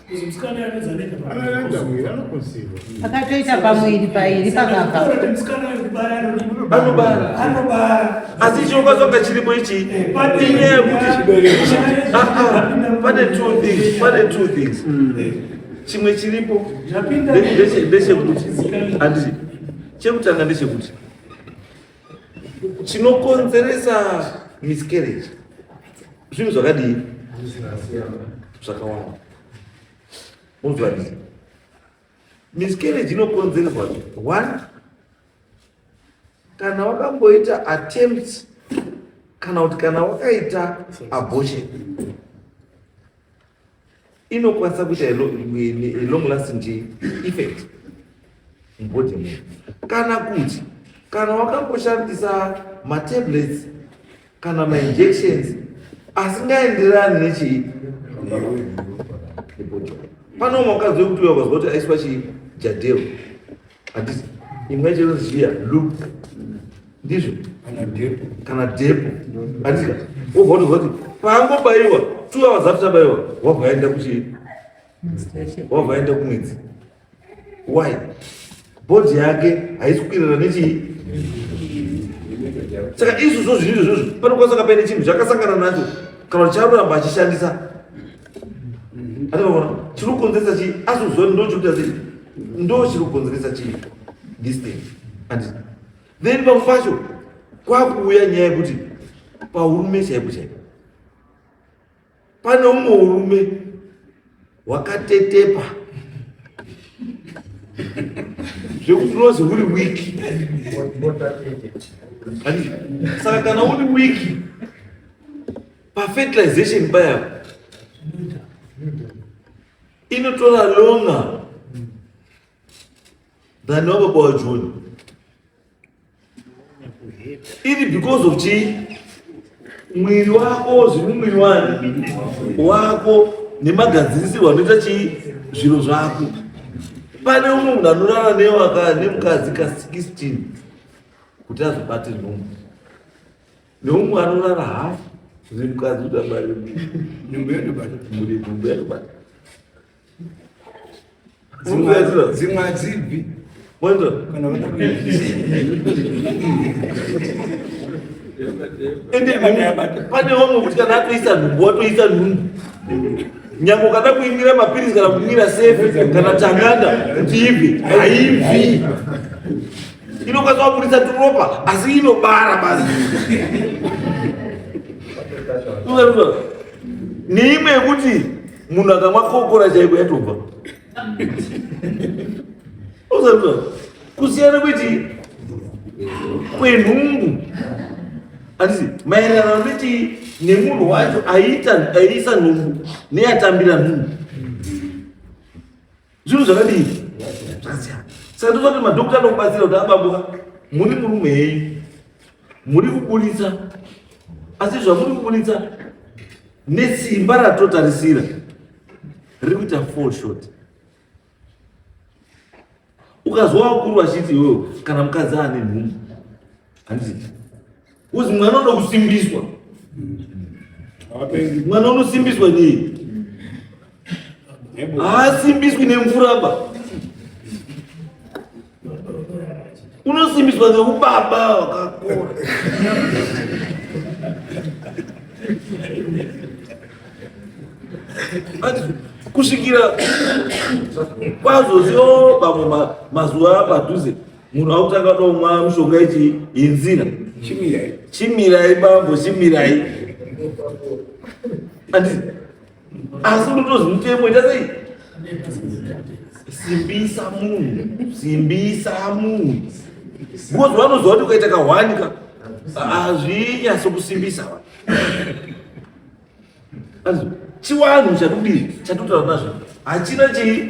kuzi musikana anonzi anoita Akatoita pamuviri pairi pakabva. Kuti musikana wekubara anodi Anobara. Anobara. Asi chinokwanisa chiripo ichi Pane inyaya yekuti nyaya- Ah, ah, pane two things, pane two things. Chimwe chiripo Zvapinda ndechekuti, handiti, chekutanga ndechekuti chinokonzeresa miscarriage zvinhu zvakadii zvakawanda. Unzwadii? Miscarriage inokonzereswa, one, kana wakamboita attempt kana kuti kana wakaita abortion, inokwanisa kuita a long lasting effect mubody munhu, kana kuti kana wakamboshandisa matablets kana mainjections asingaenderani nechii nebody. Pane umwe mukadzi wekuti uya ukazwa kuti aiswa chii, Jadelle, handiti? Imwe yacho inonzi chiya, loop, ndizvo? Kana Depo. Kana Depo, handiti? Wobva watozwa kuti paangobayiwa 2 hours after abayiwa, wabva aenda kuchii, wabva aenda kumwedzi. Why? Body yake haisi kuwirirana nechii. Saka izvozvo zvinhu izvozvo panokwanisa ka paine chinhu chakasangana nacho kana kuti charuramba achishandisa, andinoona chiri kukonzeresa chii, asi uziva ndo chiri kuita sei, ndo chiri kukonzeresa chii this thing. And then pamwe pacho kwakuuya nyaya yekuti paurume chaipo chaipo pane umwe urume hwakatetepa zvekuti unozi huri weak. Saka kana uri weak pafertilization paya, inotora longer than wababa waJohn iri because of chii? Mwiri wako, zviri mumwiri wani wako nemagadzirisirwo anoita chii zviro zvako. Pane umwe munhu anorara newaka nemukadzi ka16 kuti azobate nhumbu, neumwe anorara hafu nemukadzi kuti abare Nhumbu yotobata. Muri nhumbu yatobata. Dzimwe hadzibvi. Mwanzo. Kana vada. Ende pane vamwe kuti kana atoisa nhumbu, watoisa nhumbu, nyange ukada kuimwira mapirisi kana kumwira sefi kana tanganda kuti ibve, haibvi. Inokwanisa kubudisa turopa asi inobara basi. Unoziva? Neimwe yekuti munhu akamwa kokora chaiko yatobva. Unoziva? Kusiyana kweti kwenhumbu, handiti, maererano neti nemunhu wacho aita aiisa nhumbu neyatambira nhumbu, zvinhu zvakadii zvakasiyana. Saka toza kuti madhokota anokubatsira kuti abambuka muri murume henyu. Muri kuburitsa, asi zvamuri kuburitsa nesimba ratotarisira riri kuita fall short. Ukazwa vakuru vachiti iwewe kana mukadzi ane nhumbu, handiti uzi mwana unoda kusimbiswa, mwana unosimbiswa nei? Haasimbiswi nemvura ba, unosimbiswa neubaba wakakora. Kusvikira kwazoziwo pamwe mazuva padhuze munhu akutanga tomwa mishonga ichi yenzira. Chimirai, chimirai bambo, chimirai. Anditi asi unotozi mutemo ita sei? Simbisa munhu, simbisa munhu, because vanoziva kuti ukaita kahwani ka hazvinyatso kusimbisa. Chiwanhu chatodii chatotaura nazvo hachina chii.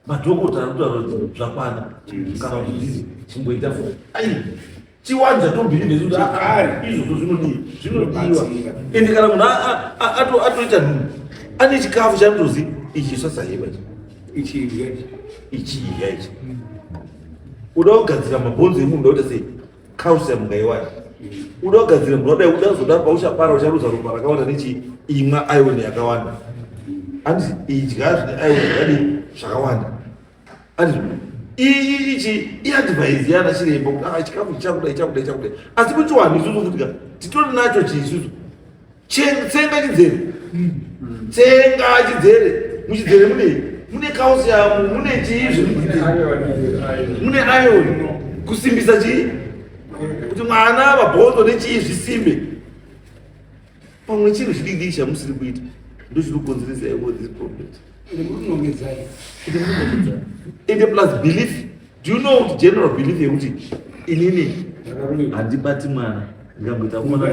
Madhokota ari kutaura kuti zvakwana kana kuti ndii chimboita fo ai chiwanhu chatobhilivhe kuti izvozvo zvinodii, zvinodiwa. Ende kana munhu atoita nhumbu ane chikafu chaanotozi ichi sasaheba ichi ichi ichi. Uda kugadzira mabhonzo emunhu, uda kuita sei? Calcium ngaiwani. Uda kugadzira munhu wadai, uda kuzoda pauchapara ucharuza ropa rakawanda nechi, imwa iron yakawanda. Handiti idya zvine iron zvakadii zvakawanda. Handiti iyi ichi iadvise yana chiremba kuti ah, chikafu chakudai chakudai chakudai, asi kuchiwanhu isusu futi ka titori nacho chii isusu. Tsenga chidzere, tsenga chidzere. Muchidzere mune calcium, mune chii zvemuchidzere, mune iron kusimbisa chii kuti mwana mabhonzo nechii zvisimbe. Pamwe chinhu chidiki chamusiri kuita ndochiri kukonzeresa all these problems. Ende plus belief, do you know kuti general belief yekuti inini handibati mwana ndikamboita mwana,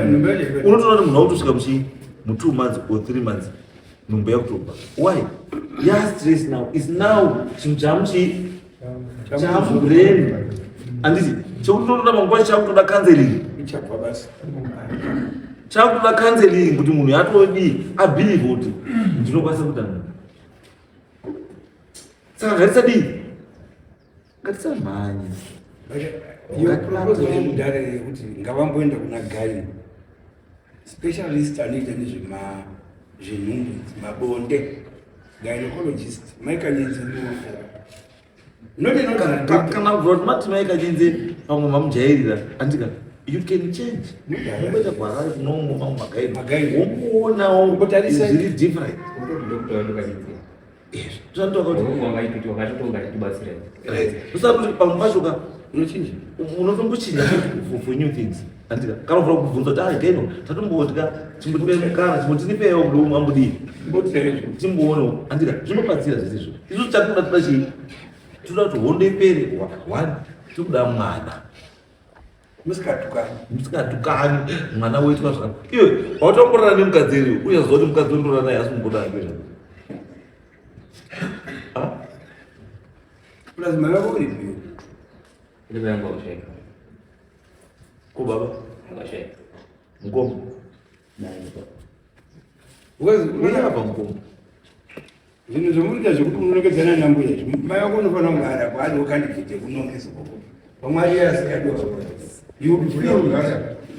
unotoona kuti munhu wakutosvika muchii mu 2 months or 3 months nhumbu yakutobva. Why? Ya stress now is now chinhu chamuchii chamubrain, handiti chekuti totoda manguva chakutoda counseling, chakutoda counseling kuti munhu yatodii abelieve kuti ndinokwanisa kuita nhumbu. Saka ngatisadii, ngatisamhanye. Iyo proposal yemudare yekuti ngavamboenda kuna gynae specialist anoita nezvezvenhumbu, mabonde, gynecologist Maikanyenze. Kana kubva kuti mati Maikanyenze pamwe mamujairira, andika you can change, ungoita gwarari kunomwe mamwe magynae wombowonawo zviri different. Usati kuti pamwe pacho ka unochinja, unotombochinja for new things, andika kana uvura kubvunza kuti ai gaino tatombodya, chimbotipe mukana, chimbotindipewo kuda umwe ambodii, timboonewo, andika zvinobatsira zvese izvo. Isusu chatinoda, toda chii? Toda kuti hondo ipere. One, tikuda mwana. Musikatukani. Musikatukani, mwana woitwa zvakanaka. Iwe wautamborara nemukadzi iri, uchaziva kuti mukadzi undorara naye asi mumbodana kwezva. Plus mai vako uripi? Ko baba mukoma apa mukoma. Zvinhu zvomunoita zvekuti unonongedzana nambuya izvi, mai vako unofanira kunge arapo ariwo candidate yekunongesa koko pamwe ariye asikadiwa. You feel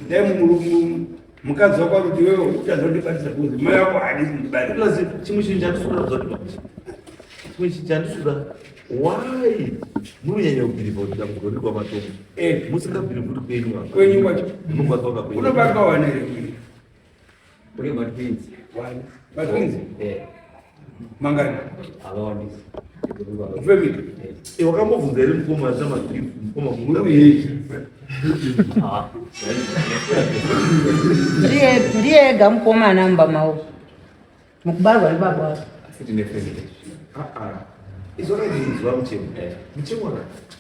dai mukadzi wako ari kuti iwewe utadza kundibatisa because mai vako haadi kundibatisa. Plus chimwe chinhu chandisuda kuziva kuti chimwe chinhu chandisuda, why munonyanya kubhirivha kuti dambudziko riri kwamatombo, musingabhirivhi kuti kwenyu apa? Kwenyu kwacho Munobatwa kakwenyu. Unobatwa wane here? Kune matwins. Matwins? Eh. Mangani? Akawandisa. Family. Wakambobvunza here mukoma asina matwins, mukoma? Ah. Ndiye ega mukomana mumba mavo mukubarwa nebaba wake. Asi tine family. Izvakadinzwa muchemo muchemo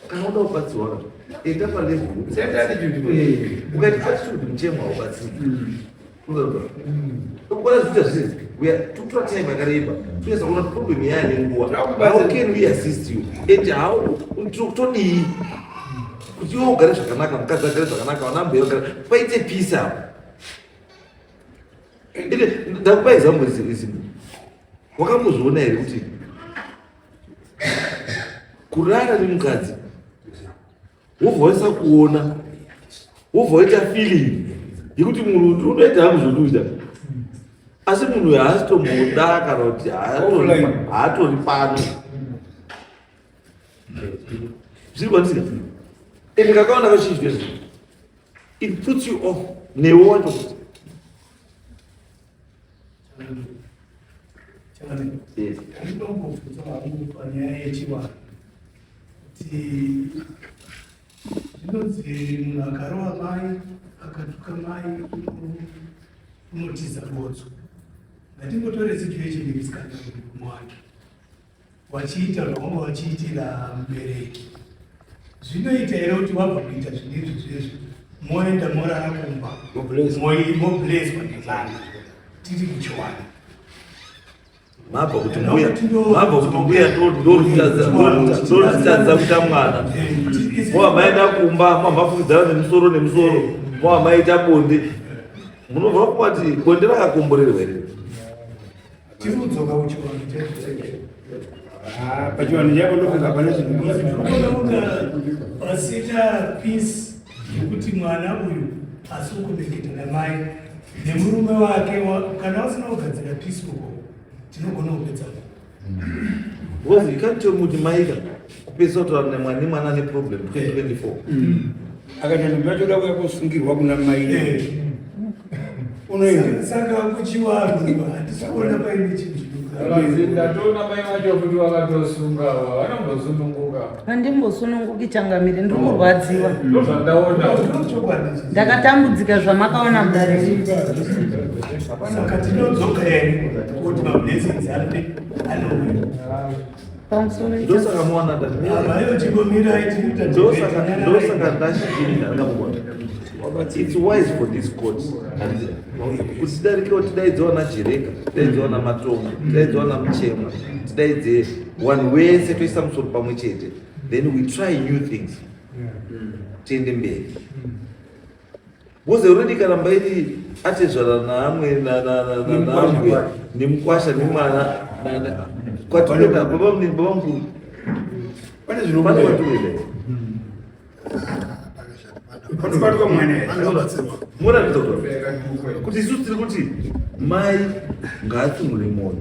kana uda kubatsirwa enda palevel. Ukaita attitude muchemo haubatsiri. Ukona zviita zvese, totora time yakareba toyesa kuona problem yaya nenguva. How can we assist you and how todii? Kuti iwe ugare zvakanaka, mukadzi agare zvakanaka, vana mbuya vagare, paite peace apo. Ende ndakupa example izi. Wakambozviona here kuti kurara nemukadzi wobva waisa kuona wobva waita feeling yekuti munhu unoita hangu zvekuita asi munhu uyu haasitomboda kana kuti haatori pano zviri kwanisika ende kakaona kazhinji kwezvo it puts you off newe wacho kuti Yes. Ndinombobvunza hangu panyaya yechivanhu kuti zvinonzi munhu akarova mai akatuka mai unotiza botso. Ngatingotore situation yemusikana murume wake wachiita zvawanga wachiitira mubereki zvinoita here kuti wabva kuita zvinhu izvi zvezvi moenda morara kumba mobleswa nemwana tiri kuchiwana mabva kuti mbuya mabva kuti mbuya ndorutadza kuita mwana mova maenda kumba mava mafukidzana nemusoro nemusoro mova maita bonde munobva kuwati bonde rakakomborerwa here Tiri kudzoka kuchivanhu chedu. Ah, pachivanhu chako ndofunga hapana chinhu. Pasina peace yekuti mwana uyu asi ukuneketa namai nemurume wake kana usina kugadzira peace uko tinogona kupedza. Because you can't tell me kuti maika kupedzisa kutaura nemwana nemwana ane problem 2024. Akati ndinotoda kuya kusungirwa kuna mai. Eh. Unoenda. Saka kuchivanhu handisi kuona paine chinhu chinozi ndatoona mai vacho kuti vakatosunga vanombosununguka. Handimbosununguki changamire ndiri kurwadziwa. Ndozvandaona. Ndakatambudzika zvamakaona mudare. Saka tinodzoka here kuti mablessings anouya. Ndosaka muwana ndosaka ndachitini ndanga It's wise for this court kuti tidarikewo tidaidze wana Jereka, tidaidze wana Matongo, tidaidze wana Muchemwa, tidaidze vanhu wese toisa musoro pamwe chete, then we try new things tiende mberi. Because already kana mbaiti atezvara naamwe naambuya nemukwasha nemwana kwatinoenda baba munini baba mukuru pane zvinobuda kwatinoenda panobatwa mwana muratidza kuti isusu tiri kuti mai ngaatsunhure mwoyo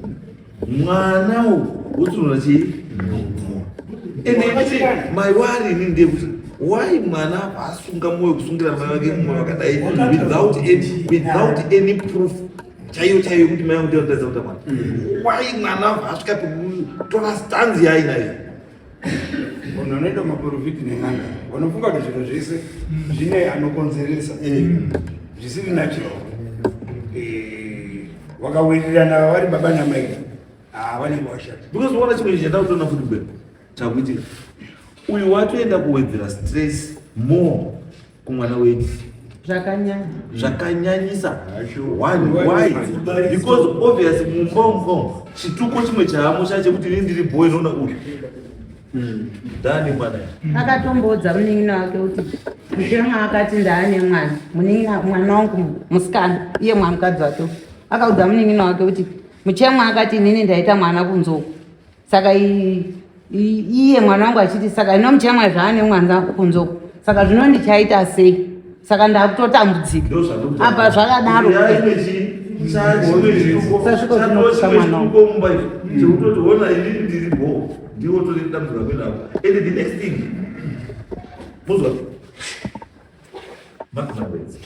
mwana u wotsunhura chii ende kuti mai wari ini ndeyekuti why mwana apa asunga mwoyo kusungira mai vake mwoyo wakadai without any, without any proof chaiyo chaiyo yekuti mai vangu ndiyo kuita mwana why mwana apa asvika pekutora stanzi yaainayo Vanhu vanoita maporofiti nen'anga vanofunga kuti zviro zvese zvine anokonzeresa eh. zvisiri natural. Eh, vakawirirana vari baba namai ah, vanenge vashata. Because uona chimwe chinhu chandakutoona futi bwe chakuitika uyu watoenda kuwedzera stress more kumwana wedu zvakanyanya zvakanyanyisa one why because obvious mumba umu chituko chimwe chaamo cha chekuti ini ndiri boy noona uyu ndaane mwana akatomboudza munin'ina wake kuti muchemwa akati ndaane mwana munin'ina mwana wangu musikana iye mwana mukadzi wake akaudza munin'ina wake kuti muchemwa akati inini ndaita mwana kunze uku saka iye mwana wangu achiti saka ino muchemwa zvaane mwana kunze uku saka zvino ndichaita sei saka ndakutotambudzika apa zvakadaro Sasviko zvinotuka mwana wangu. mumba izvi chekutoti ona inini ndiri bho ndiwo tore dambudziko rakuendako and the next thing muzwa mark my words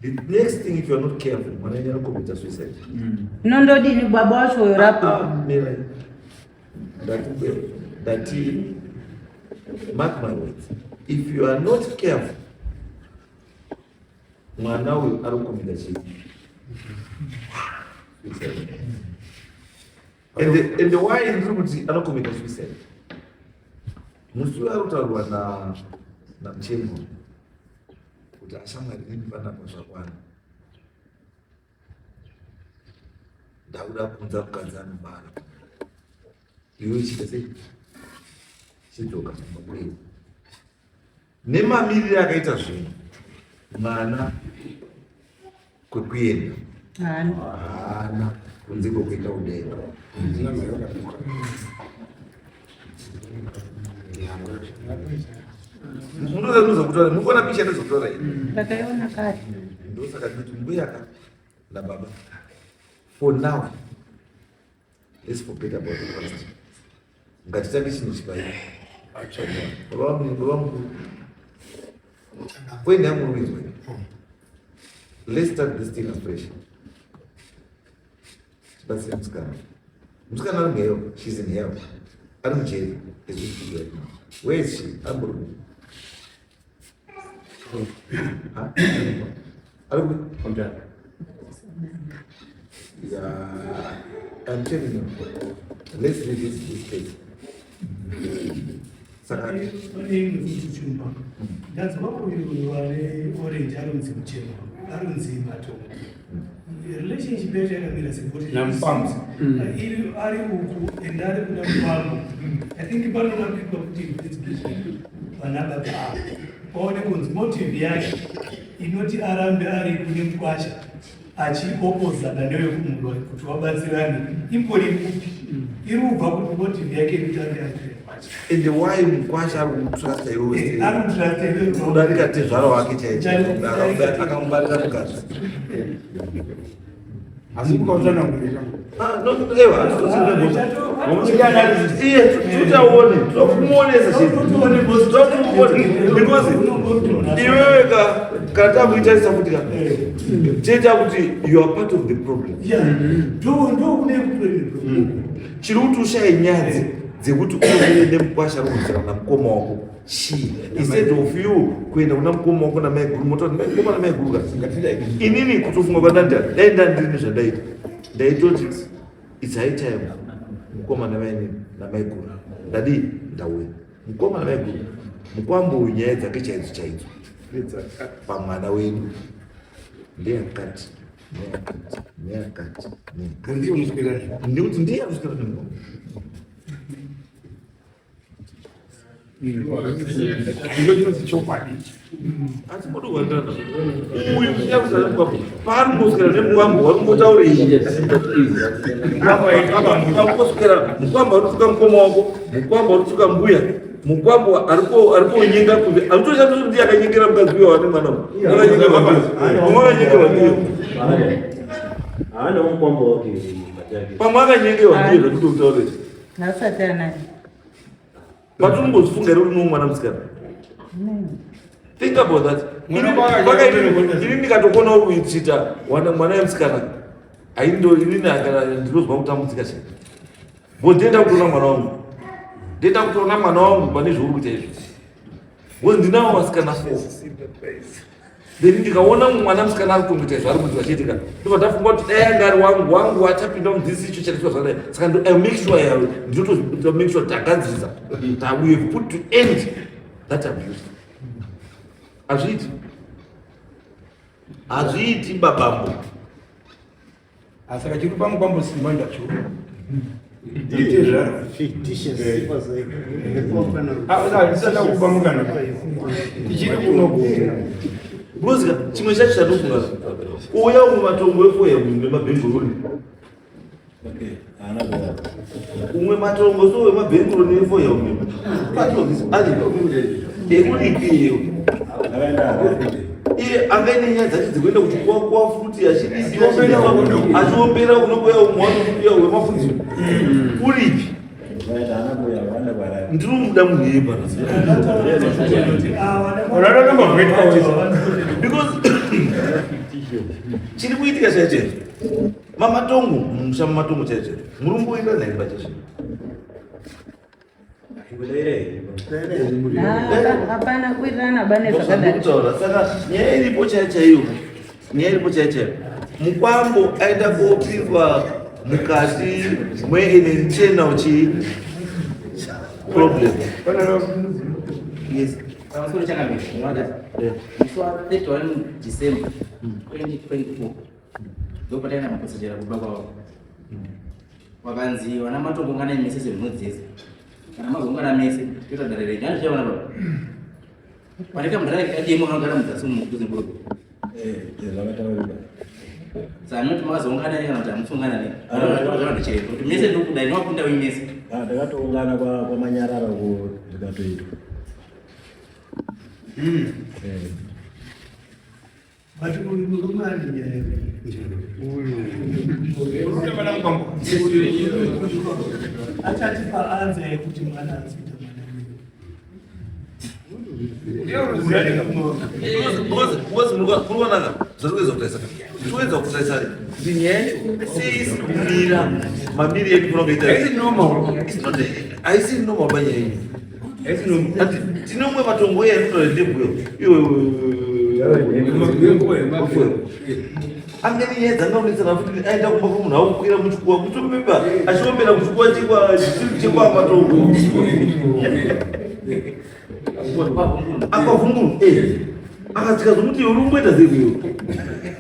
the next thing if you are not careful mwana wenyu anocommita suicide Inondodini baba wacho uyo rapo Ah, mirai. Ndati ndati mark my words if you are not careful mwana uyu ari kucommita chii suicide and why ndiri kuti anocommita suicide musi uyu ari kutaurwa namuchemwa kuti ashamwari nini panapa zvakwana ndakuda kuunza mukadzi anobara iwe chiita sei chidzoka kumba kwedu Nemamirire akaita zvinhu, mwana kwekuenda haana kunze kwekuenda kudenga. Munozokutora, mukuona picha ndozokutora iyi. Ndakaiona kare. Ndosaka nditi mbuya ka nababa. For now, let's forget about the past. Ngatitange chinhu chipai. Baba vangu, baba vangu. Point yangu muri kuinzwa. Let's start this thing afresh. Tibatsire musikana. Musikana ari muhell. She's in hell. Ari mujeri as we speak right now. Where is she? Ari murume. Huh? Ari kupi? Yeah, I'm telling you. Let's revisit this case. Saka Pane imwe futi chumba. Ndanzwa uyu wane orange anonzi Muchema, anonzi Matongo. Relationship yacho yakamira sekuti Namupambo. Iri ari uku and ari kuda mupambo. I think panoda kuitwa kuti investigation vana baba ava paone kunzi motive yake inoti arambe ari kune mukwasha achiopozana newekumurwa kuti wabatsirane imbori kupi iri kubva kuti motive yake iri kuti arambe ari kune mukwasha. And why mukwasha ari kumutrusta iwewe? Ari kutrusta iwewe. Kudarika tezvara wake chaiye. Chaiye. Akamubarira mukadzi. Asi mukautsanangurira. Ah, no, no, ewa, iye tutaone, tokumuonesa chete. Tokumuone because iwewe ka kana takuitarisa kuti ka chete kuti you are part of the problem. Chiri kuti ushaye nyadzi dzekuti unomire nemukwasha ari kudzana namukoma wako chii instead of you kuenda kuna mukoma wako namaiguru mototi mukoma namaiguru ka inini kutofunga kwandandira dai ndandiri nezvandaita ndaitoti it's high time mukoma namainini namaiguru ndadii ndauya mukoma namaiguru mukwambo uyu nyaya dzake chaidzo chaidzo pamwana wedu ndeyakati neyakati neyakati neyakati Ndiye unoswera. ndikuti ndiye anoswera nemukoma. Ndicho chinonzi chokwadi. Asi motowandirana uyu munyakuzara mukwambo paari kungoswera nemukwambo wari kungotaura iyi kungoswera mukwambo ari kutuka mukoma wako, mukwambo ari kutuka mbuya, mukwambo ari konyenga kunze arikutoshandisa kuti ndiye akanyengera mukadzi uyo wane mwana uyu akanyengerwa ndiye pamwe akanyengerwa ndiye Haana mukwambo wake pachake. Pamwe akanyengerwa ndiye zvatitotaura izvi. Hausati anaye. Patinombozvifunga here kuti mwana musikana? Think about that. Ini ndikatokona kuitita wana mwana yemusikana aindo inini kana ndinozwa kutambudzika chete. Bo ndenda kutoona mwana wangu. Ndenda kutoona mwana wangu pane zvauri kuita izvi. Bo ndinawo vasikana 4. Then ndikaona mwana musikana ari kutongoita izvo ari kuitwa chete ka. Ndobva ndafunga kuti dai anga ari wangu wangu achapinda mudzisi icho chaitwa zvakadai. Saka I make sure yawe ndinoto make sure tagadzirisa. That we have put to end that abuse. Hazviiti. Hazviiti babambo. Saka chiri pamukwambo simba ndacho. Nditezvara. Tisada kupa mukana. Tichiri kuno. Because chimwe chacho chandinofunga uya umwe matongo efoya nemabhenguroni umwe matongo so wemabhenguroni efoya umwe part of this ari ekudipiyo iye angaine nyaya dzacho dzekuenda kuchikuwakuwa futi achiombera unokuya umwe wanokuya wemafudzi uripi ndinomuda munhu iye pano because chiri kuitika chaicho mamatongo mumusha mumatongo chaicho muri kumboenda naye pachazvo. Hapana kuwirirana bane zvakadai. Kutaura saka nyaya iripo chaiyo chaiyo, nyaya iripo chaiyo chaiyo, mukwambo aenda kopinzwa mukati mwean internal chi problem. Yes. Pamusoro chakamira, musi wa 31 December 2024 ndopataenda maposachera kuba kwavo. Wakanzi vana Matongo unganai mese semhuri dzese. Kana mazoungana mese toita dare renyu. Handichaona baba. Pane kamudhara kademo kanogara mudzasi umu kudhuze mburugu. Zvakataurika. Saka anoti makazoungana nei kana kuti hamusi nei? Zvakaita chiremba kuti mese ndokudai ndinokunda wenyu mese. Ah, takatoungana kwaManyarara uko zvikatoitwa. But uyu murume ane nyaya. Achatipa anza yekuti mwana azoita mwana Muruonaka zvatikuedza kutarisa tikuedza kutarisa kuti nyaya yacho sei isiri kumira mamiri edu kunoita haisi normal panyaya iyi. Tine umwe matongo iye anotaura ndebhuyo iwe angani nyaya dzanga kunetsana futi aenda kumba kwemunhu akukwira muchikuwa mutopepa achiombera muchikuwa chekwa matongo akavhunguru akatsika zvomuti iwe uri kumboita sei kuiwe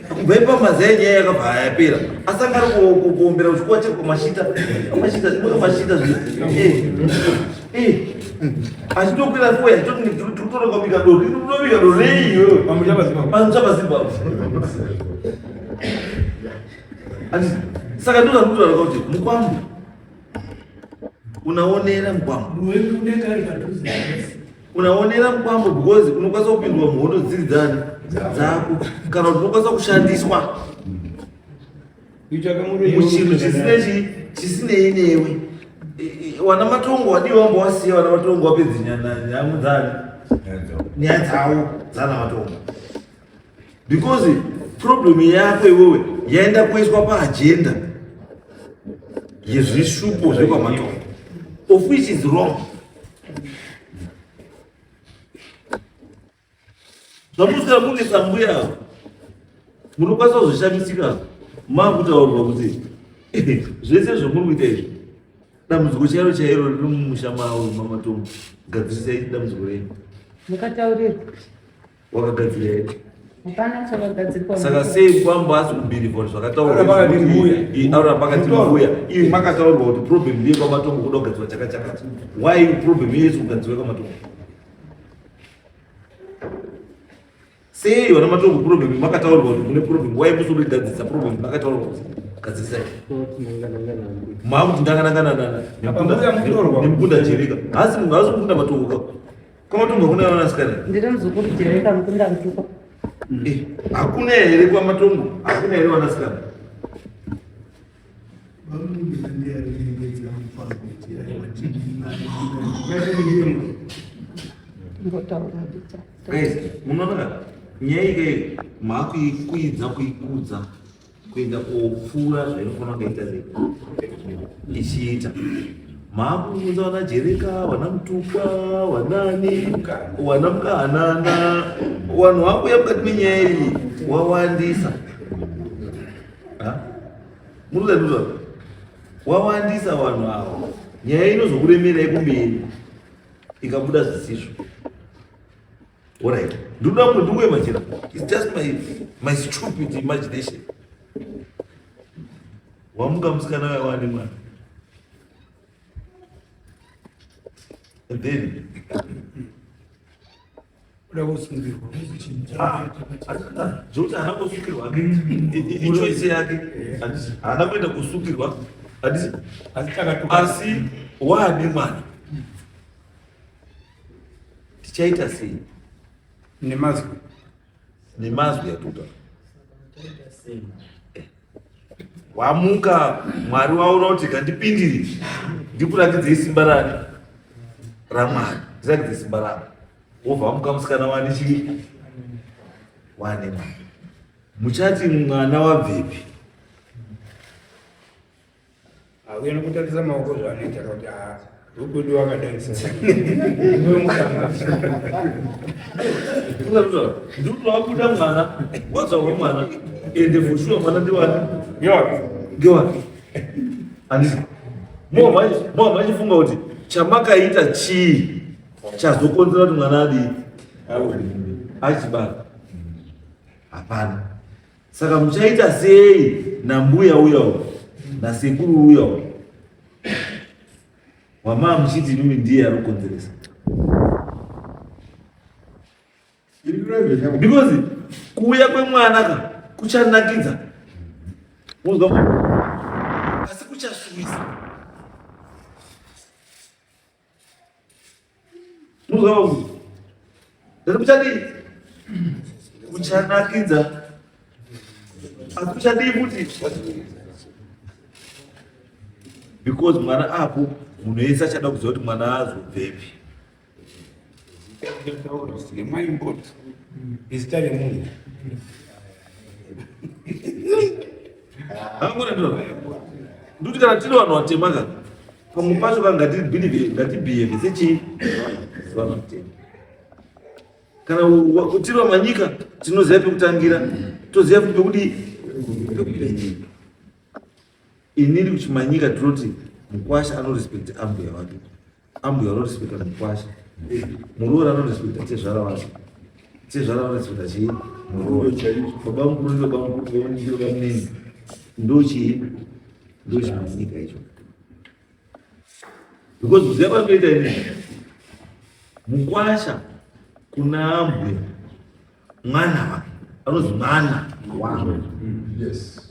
kubva ipa mazai nyaya yakabva yapera asanga ari kuombera kuchikuwa chekwamashita mashita mashita zvi achitokwira foya achitotora kubika doro unobika doro rei iwewe pamuchapazimbabwe. Saka ndozvandikutaura kuti mukwambo unaonera mukwambo, unaonera mukwambo because unokwanisa kupindwa muhondo dziri dzani dzako kana kuti unokwanisa kushandiswa muchinhu chisine chisinei newe. Wana matongo wadii wamba wasiya wana matongo wapedzi nyamu dzani nyaya dzavo dzana matongo because problem yako iwewe yaenda kuiswa paagenda yezvishupo zvekwamatongo, of which is wrong. Zvamuswera munetsa mbuya avo, munokwanisa kuzvishamisika makutaurirwa kuti zvese zvomuri kuita izvi, dambudziko chairo chairo riri mumusha mavo mamatongo. Gadzirisai dambudziko renyu. Mukataurirwa. Wakagadzira here? Hapana chakagadzirwa. Saka sei kwamba asi kubhirivha kuti zvakataurwa aura pakati mbuya iyo makataurirwa kuti problem ndeye kwamatongo, kuda kugadzirwa chakati chakati? Why problem iye isi kugadzirwa kwamatongo? Sei vana matongo problem makataurirwa kuti mune problem, why musi kuigadzirisa problem makataurirwa kuti gadzirisai? Maakuti ndangananganana nemukunda Jereka. Hasi munhu hasi mukunda matongo ka kwamatongo hakuna vanasikana. Ndiri muzukuru Jereka mukunda mutuko. Hakuna here kwamatongo? Hakuna here vanasikana? Vamwe ndiye arikunyengedzera mukwambo kuti aiwa Ngotaura ndita. Guys, munoona nyaya iyi maakuikwidza kuikudza kuenda kopfuura zvainofanira kunge ita sei ichiita. Maakuunza vana Jereka, vana Mutukwa, vanani, vana Mukahanana, vanhu vakuuya mukati menyaya iyi wawandisa. Muri wawandisa vanhu ava, nyaya inozokuremerai kumberi ikabuda zvisizvo. Alright, ndinoda kuti ndikuimagina, it's just my stupid imagination. Wamuka musikana uya wane mwana and then Kuda kusungirwa. Zvokuti haana kusukirwa ake ichoice yake, haana kuenda kusukirwa handisi, asi waane mwana, tichaita sei? Nemazwi. Nemazwi atuta wamuka, Mwari waona kuti kandipindiri, ndikurakidzei simba rani raMwari, ndirakidze simba rangu. Wobva wamuka musikana wane chii, wane mwana. Muchati mwana wabvepi? Auya nokutarisa maoko zvaanoita kuti a rukwedu wakadaisa. Ndikuti wabuda mwana, wazvarwa mwana, ende for sure mwana ndiwani? Ngewani? Handisi mowa machifunga kuti chamakaita chii chazokonzera kuti mwana adii achibara? Hapana. Saka muchaita sei nambuya uya uyu nasekuru uya uyu wamaa muchiti imimi ndiye anokonzeresa? Because kuuya kwemwana ka kuchanakidza. Muzwa asi kuchasuwisa. Muzwa wangu. Ndati kuchadii? Kuchanakidza. Asi kuchadii futi? Because mwana apo munhu wese achada kuziva kuti mwana azobvepi. Izita remunhu. Nduti kana tiri vanhu vatema ka pamwe pacho ka ngatibhilivhe ngatibhihevhe sechii vanhu vatema kana tiri vamanyika tinoziva pekutangira toziva futi pekudii pekupedzera Inini kuchimanyika tinoti mukwasha anorespecta ambuya vake, ambuya vanorespecta mukwasha, muroora anorespecta tezvara vake, tezvara vanorespecta chii muroora, baba mukuru ndo baba mukuru, baba mukuru baba munini, ndo chii ndo chimanyika icho, because kuziva kwandinoita inini mukwasha kuna ambuya mwana wake anonzi mwana wangu. Yes.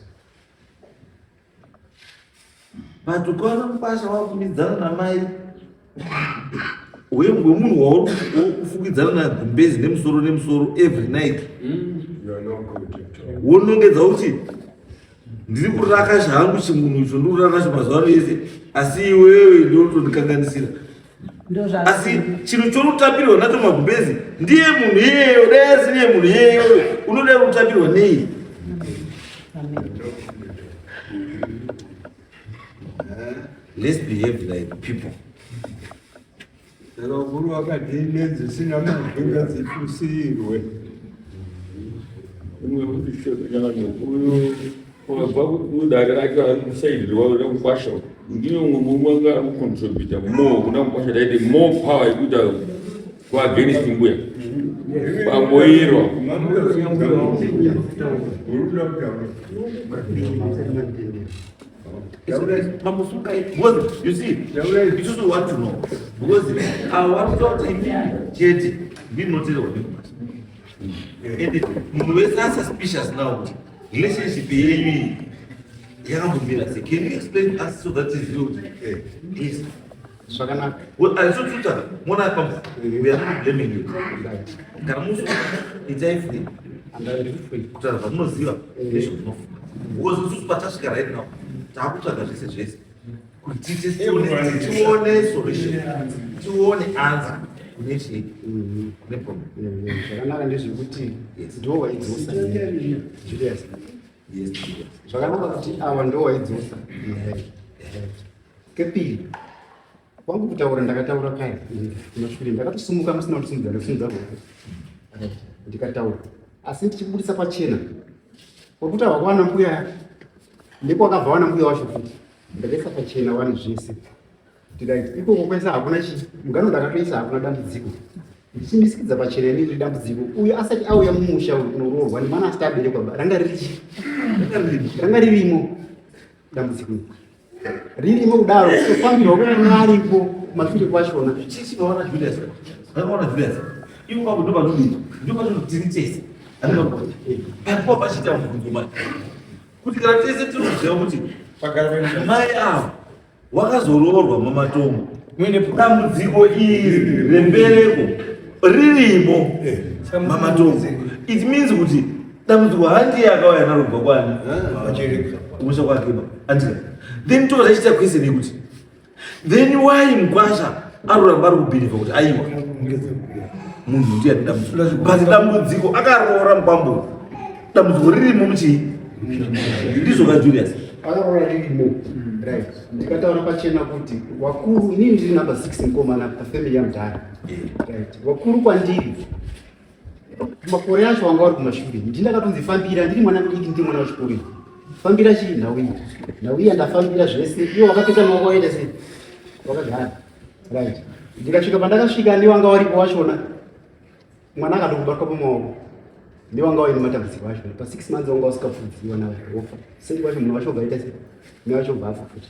But ukaona mukwasha wakumidzana namai wemunhu wauri kufukidzana nagumbezi nemusoro nemusoro every night wonongedza kuti ndiri kurakasha hangu chimunhu icho ndiri kurakasha mazuva ano ese asi iwewe ndinotondikanganisira asi chinhu chonotambirwa nacho magumbezi ndiye munhu iyeyo dai asiriye munhu iyeyo unodai kutambirwa nei Let's behave like people. Saka ukuru wakadii nedzisina mazwi ngadzipusirwe. Uyu wakabva kudare rake ari kusaidi rekukwasha ndiye umwe murume anga ari kucontributa more kuna mukwasha daite more power yekuita kuagainst mbuya pamoirwa Because you see, isusu want to know because I want to chete ndinoteerwa nekumasha and munhu wese asuspicious now kuti relationship yenyu iyi yakambomira sei can you explain us so that tizive kuti eh, yes zvakanaka aisotsuta mona pam we are not blaming you kana musu itai free kutaura zvamunoziva nezvamunofunga because isusu patasvika right now taakutsvaga zvese zvese kuti tione solution tione answer kune chii kune problem zvakanaka ndezvekuti ndiwo waidzosa Julius zvakanaka kuti awa ndiwo waidzosa kepiri kwangu kutaura ndakataura kare kumashure ndakatosumuka musina kutisimudza ndasimudza ruoko ndikataura asi ndichibudisa pachena kwakutaurwa kwana mbuya nekwakabva wana mbuya wacho futi ndakaisa pachena wani zvese ndikati ikoko kwese hakuna chi mugano ndakatoisa hakuna dambudziko ndichimisikidza pachena ini riri dambudziko uyu asati auya mumusha uyu kunoroorwa nemwana asati aberekwa ranga riri chi ranga ririmo dambudziko iri ririmo kudaro kufambirwa kweariko kumashure kwachona chichivaona Julius vakaona Julius ivo vavo ndo vanodii ndo vanotiri tese pakuva pachiita mubvunzo manje kuti kana tese tiri kuziva kuti mai avo wakazoroorwa mamatongo dambudziko iri rembereko ririmo eh, mamatongo it means kuti dambudziko handiye akauya naro kubva kwani kumusha kwake ba andika then tova tachiita question yekuti then why mkwasha aroramba ari kubhilivha kuti aiwa munhu ndiye ane dambudziko but dambudziko akaroora mukwambo dambudziko ririmo muchii ndizvo ka Julius akaroora ririmo right ndikataura pachena kuti wakuru inini ndiri number 6 mukomana pafamily yamudhara right wakuru kwandiri makore acho wanga wari kumashure ndini ndakatonzi fambira ndiri mwana mudiki ndiri mwana wechikoro fambira chii nhau iyi nhau iya ndafambira zvese iwo wakapeta maoko waita sei wakagara right ndikasvika pandakasvika ndiwanga waripo wachona mwana akatokubatwa pamaoko ndiwanga waine matambudziko acho pa six months wanga usikapfudziwa nawo wofa sei wacho munhu wacho obva aita sei mai wacho obva afa futi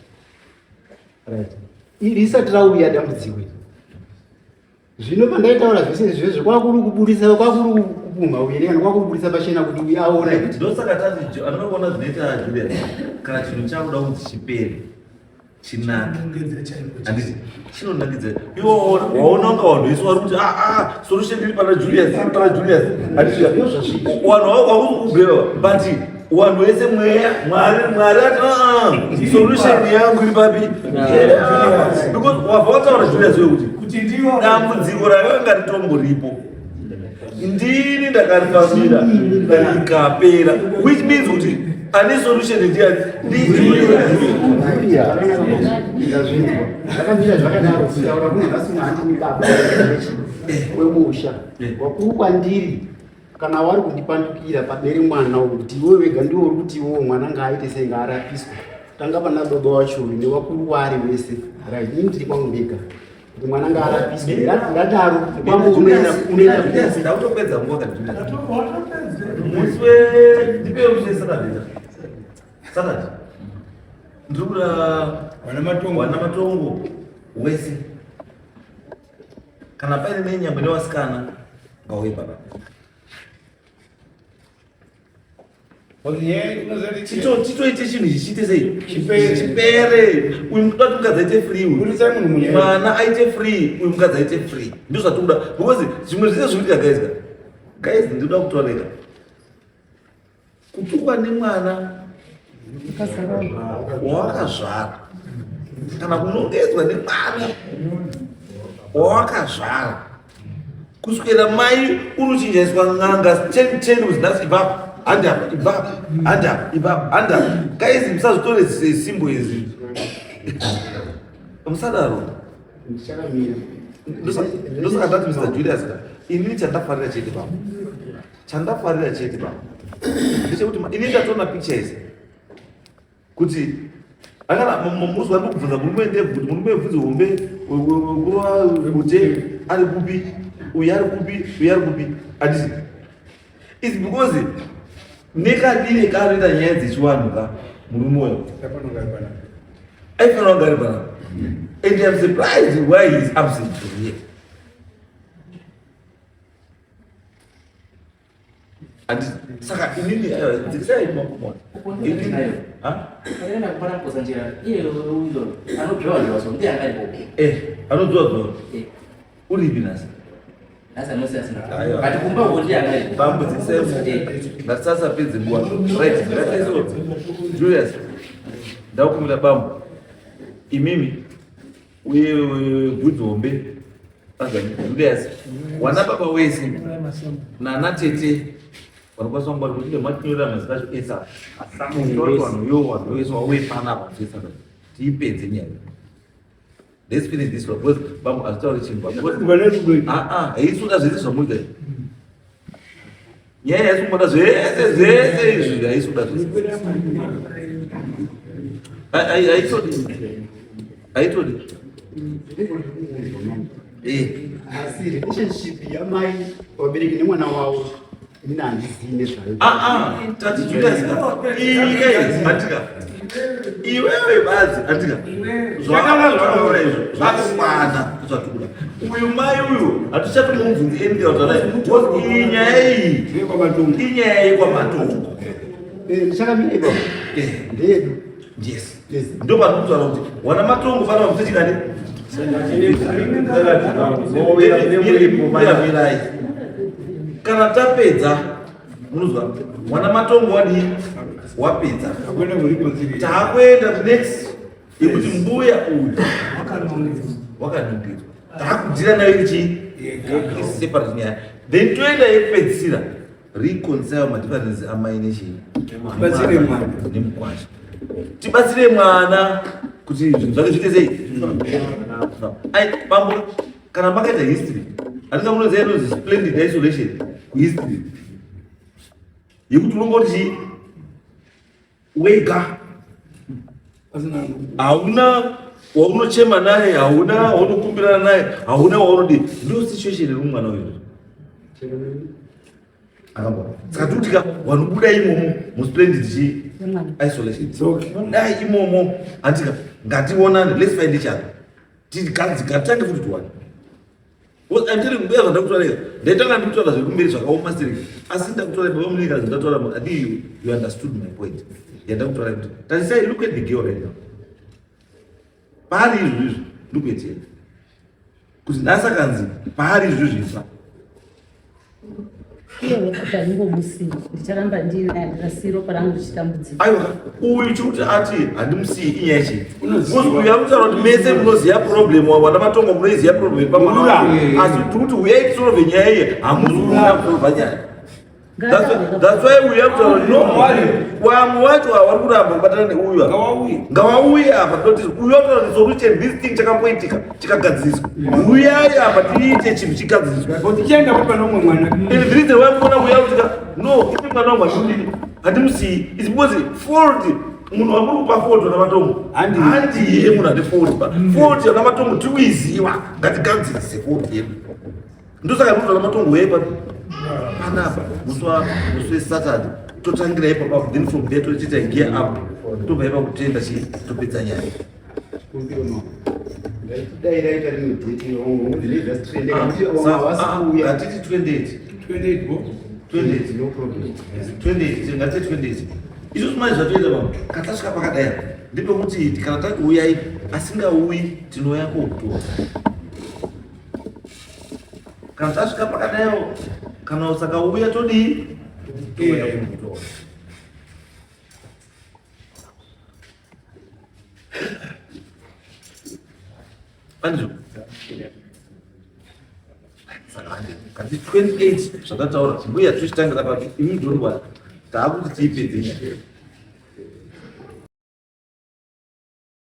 right risati rauya dambudziko iri zvino pandaitaura zvese izvozvo kwakuri kuburitsa kwakuri kupumha uye kana kwakubudisa pachena kuti uye aone kuti ndosaka tati anoona zvinoita Julius kana chinhu chakuda kuti chipere chinaka handiti chinonakidza iwe waona unga vanhu vese vari kuti aa ah, ah, solution iri pana Julius iri pana Julius handiti vanhu vakukubreva but vanhu vese mweya mwari mwari ati aa ah, solution yangu iri papi because wabva wataura Julius wekuti dambudziko rakanga ritomboripo ndini ndakarifambira rikapera which means kuti ane solution ndiani ndazvinzwa zvakamira zvakadaro kutaura kune nhasi handini baba wemusha wakuru kwandiri kana wari kundipandukira pabere mwana uyu kuti iwe wega ndiwo uri kuti iwowo mwana ngaaite sei ngaarapiswe tanga pana baba wacho uyu newakuru waari wese right ini ndiri kwangu ndega kuti mwana ngaarapiswe ndadaro kwambo unoenda unoenda ndakutopedza nguva kadhina musi we ndipe musi wesaturday saturday ndiri kuda wana matongo wana matongo wese kana paine nenyambo newasikana ngauye baba Titoite chinhu ichi chiite sei chipere uyu muda kuti mukadzi aite free uyu mwana aite free uyu mukadzi aite free ndizvo zvatikuda because zvimwe zvese zvikuitika guys ka guys ndinoda kutoreka kutukwa nemwana wawakazvara kana kunongedzwa nemwana wawakazvara kuswera mai uruchinjaiswa n'anga ten ten kuti nhasi ibvapa handi apa ibvapa handi apa ibvapa handi apa guys musazvitore sesimbo izvi musadaro ndosaka ndati mr julius ka inini chandafarira chete baba chandafarira chete baba ndechekuti inini ndatoona picture izi kuti akana muzwa ndikubvunza murume ndebvu kuti murume webvudzi hombe wekurova bute ari kupi uyu ari kupi uyu ari kupi handiti its because nekadire kaanoita nyaya dzechivanhu ka murume uyo aifanira kunge ari panapa and im surprised why he is absent from here Saka inini dzikisai makumona. Inini ha? Akaenda kupara kukosa njira. Iye uyo anodzwa dzwa so ndiye angaripo. Eh, anodzwa dzwa. Eh. Uripi nhasi? Nhasi anosi asina. But kumba uko ndiye angaripo. Bambo dzikisai. Eh. Ngasasa pedze nguva. Right, ngataiso. Julius. Ndakukumbira bambo. Imimi uye bvudzi hombe Julius wana baba wese nana tete vanokwanisa kungwara kuti matinyorera mazita acho ese vanhu yo vanhu wese wauye panapa zvese tiipedze nyaya let's finish this one because bambo azvitauri chinhu ah ah haisi kuda zvese zvamuita nyaya haisi kumboda zvese zvese izvi haisi kuda zvese haitodi haitodi eh. asi relationship yamai vabereki nemwana wavo inini handizivi nezvayo ah, ah, tati Julius atika iwewe badzi atika zvakataura izvo zvakakwana zvatikuda uyu mai uyu hatichatomubvunzi anything about life because iyi nyaya iyi inyaya yekwamatongo eh, ndichakamira ipapo eh. ndeyedu yes ndo panokutaura kuti wana matongo fana vakuchechikani mirai kana tapedza munozwa wana matongo wadii wapedza taakuenda next yekuti mbuya uyu wakanongedzwa taakudira nayo ichi separate nyaya then toenda yekupedzisira reconcile madifference amai nechii nemukwasha tibatsire mwana kuti zvinhu zvake zviite sei ai bambo kana makaita history handinga munoziva inonzi splendid isolation kuhistory yekuti unongoti chii wega hauna waunochema naye hauna waunokumbirana naye hauna waunodii ndo situation iri mwana uyu akambona saka tikutika vanobuda imomo musplendid chi isolation dai imomo handika ngationane let's find each other tigatange futi tiwane. Because I'm telling you, mbuya zvandakutaura izvi, ndaitanga ndikutaura zvekumberi zvakaoma siri, asi ndakutaura baba munini kana zvandataura, I think you understood my point. Yandakutaura kuti tarisai, look at the girl right now. Paari izvo izvo, look at her. Kuti nhasi akanzi paari izvo izvo izva. Iye wekuti handingomusiyi, ndicharamba ndiinaye, handingasiyi ropa rangu richitambudzika. Aiwa, uyu chikuti ati handimusiyi inyaya chii? Because uyu ari kutaura kuti mese munoziva problem, wana matongo munoiziva problem pamwana wako. Asi tiri kuti uyai tisolve nyaya iyi, hamusi kuda kusolva nyaya. That's why we have to no vamwe wacho havari kuramba kubatana neuyu apa. Ngavauye apa toti uyu ataura kuti solution this thing chakamboitika chikagadziriswa. Uyai apa tiite chinhu chigadziriswa. Tichaenda kuti pane umwe mwana. And the reason why muona uya kuti no ipi mwana wangu handidi handimusiyi is because fault munhu wamuri kupa fault vana matongo handiye munhu ane fault pa fault vana matongo tiri kuiziva ngatigadzirise fault yedu. Ndosaka ndikuti vana matongo yepa panapa musi wa musi wesaturday totangira ipapo then from there tochiita gear up tobva ipa kutenda chii topedza nyaya. Dai raita rimwe date Ngatiti 28. 28 bo. 28 no problem. 28 ngatiti 28. Isusu manje zvatoita baba kana tasvika pakadai apa ndepekuti kana tati uyai asingauyi tinouya kokutora. Kana tasvika pakadaiwo kana usakauya todii? Toenda kunokutora. Andrew. Saka hande, kati 28 zvakataura mbuya tochitangira papi imi don't worry. Taakuti tiipedze nyaya.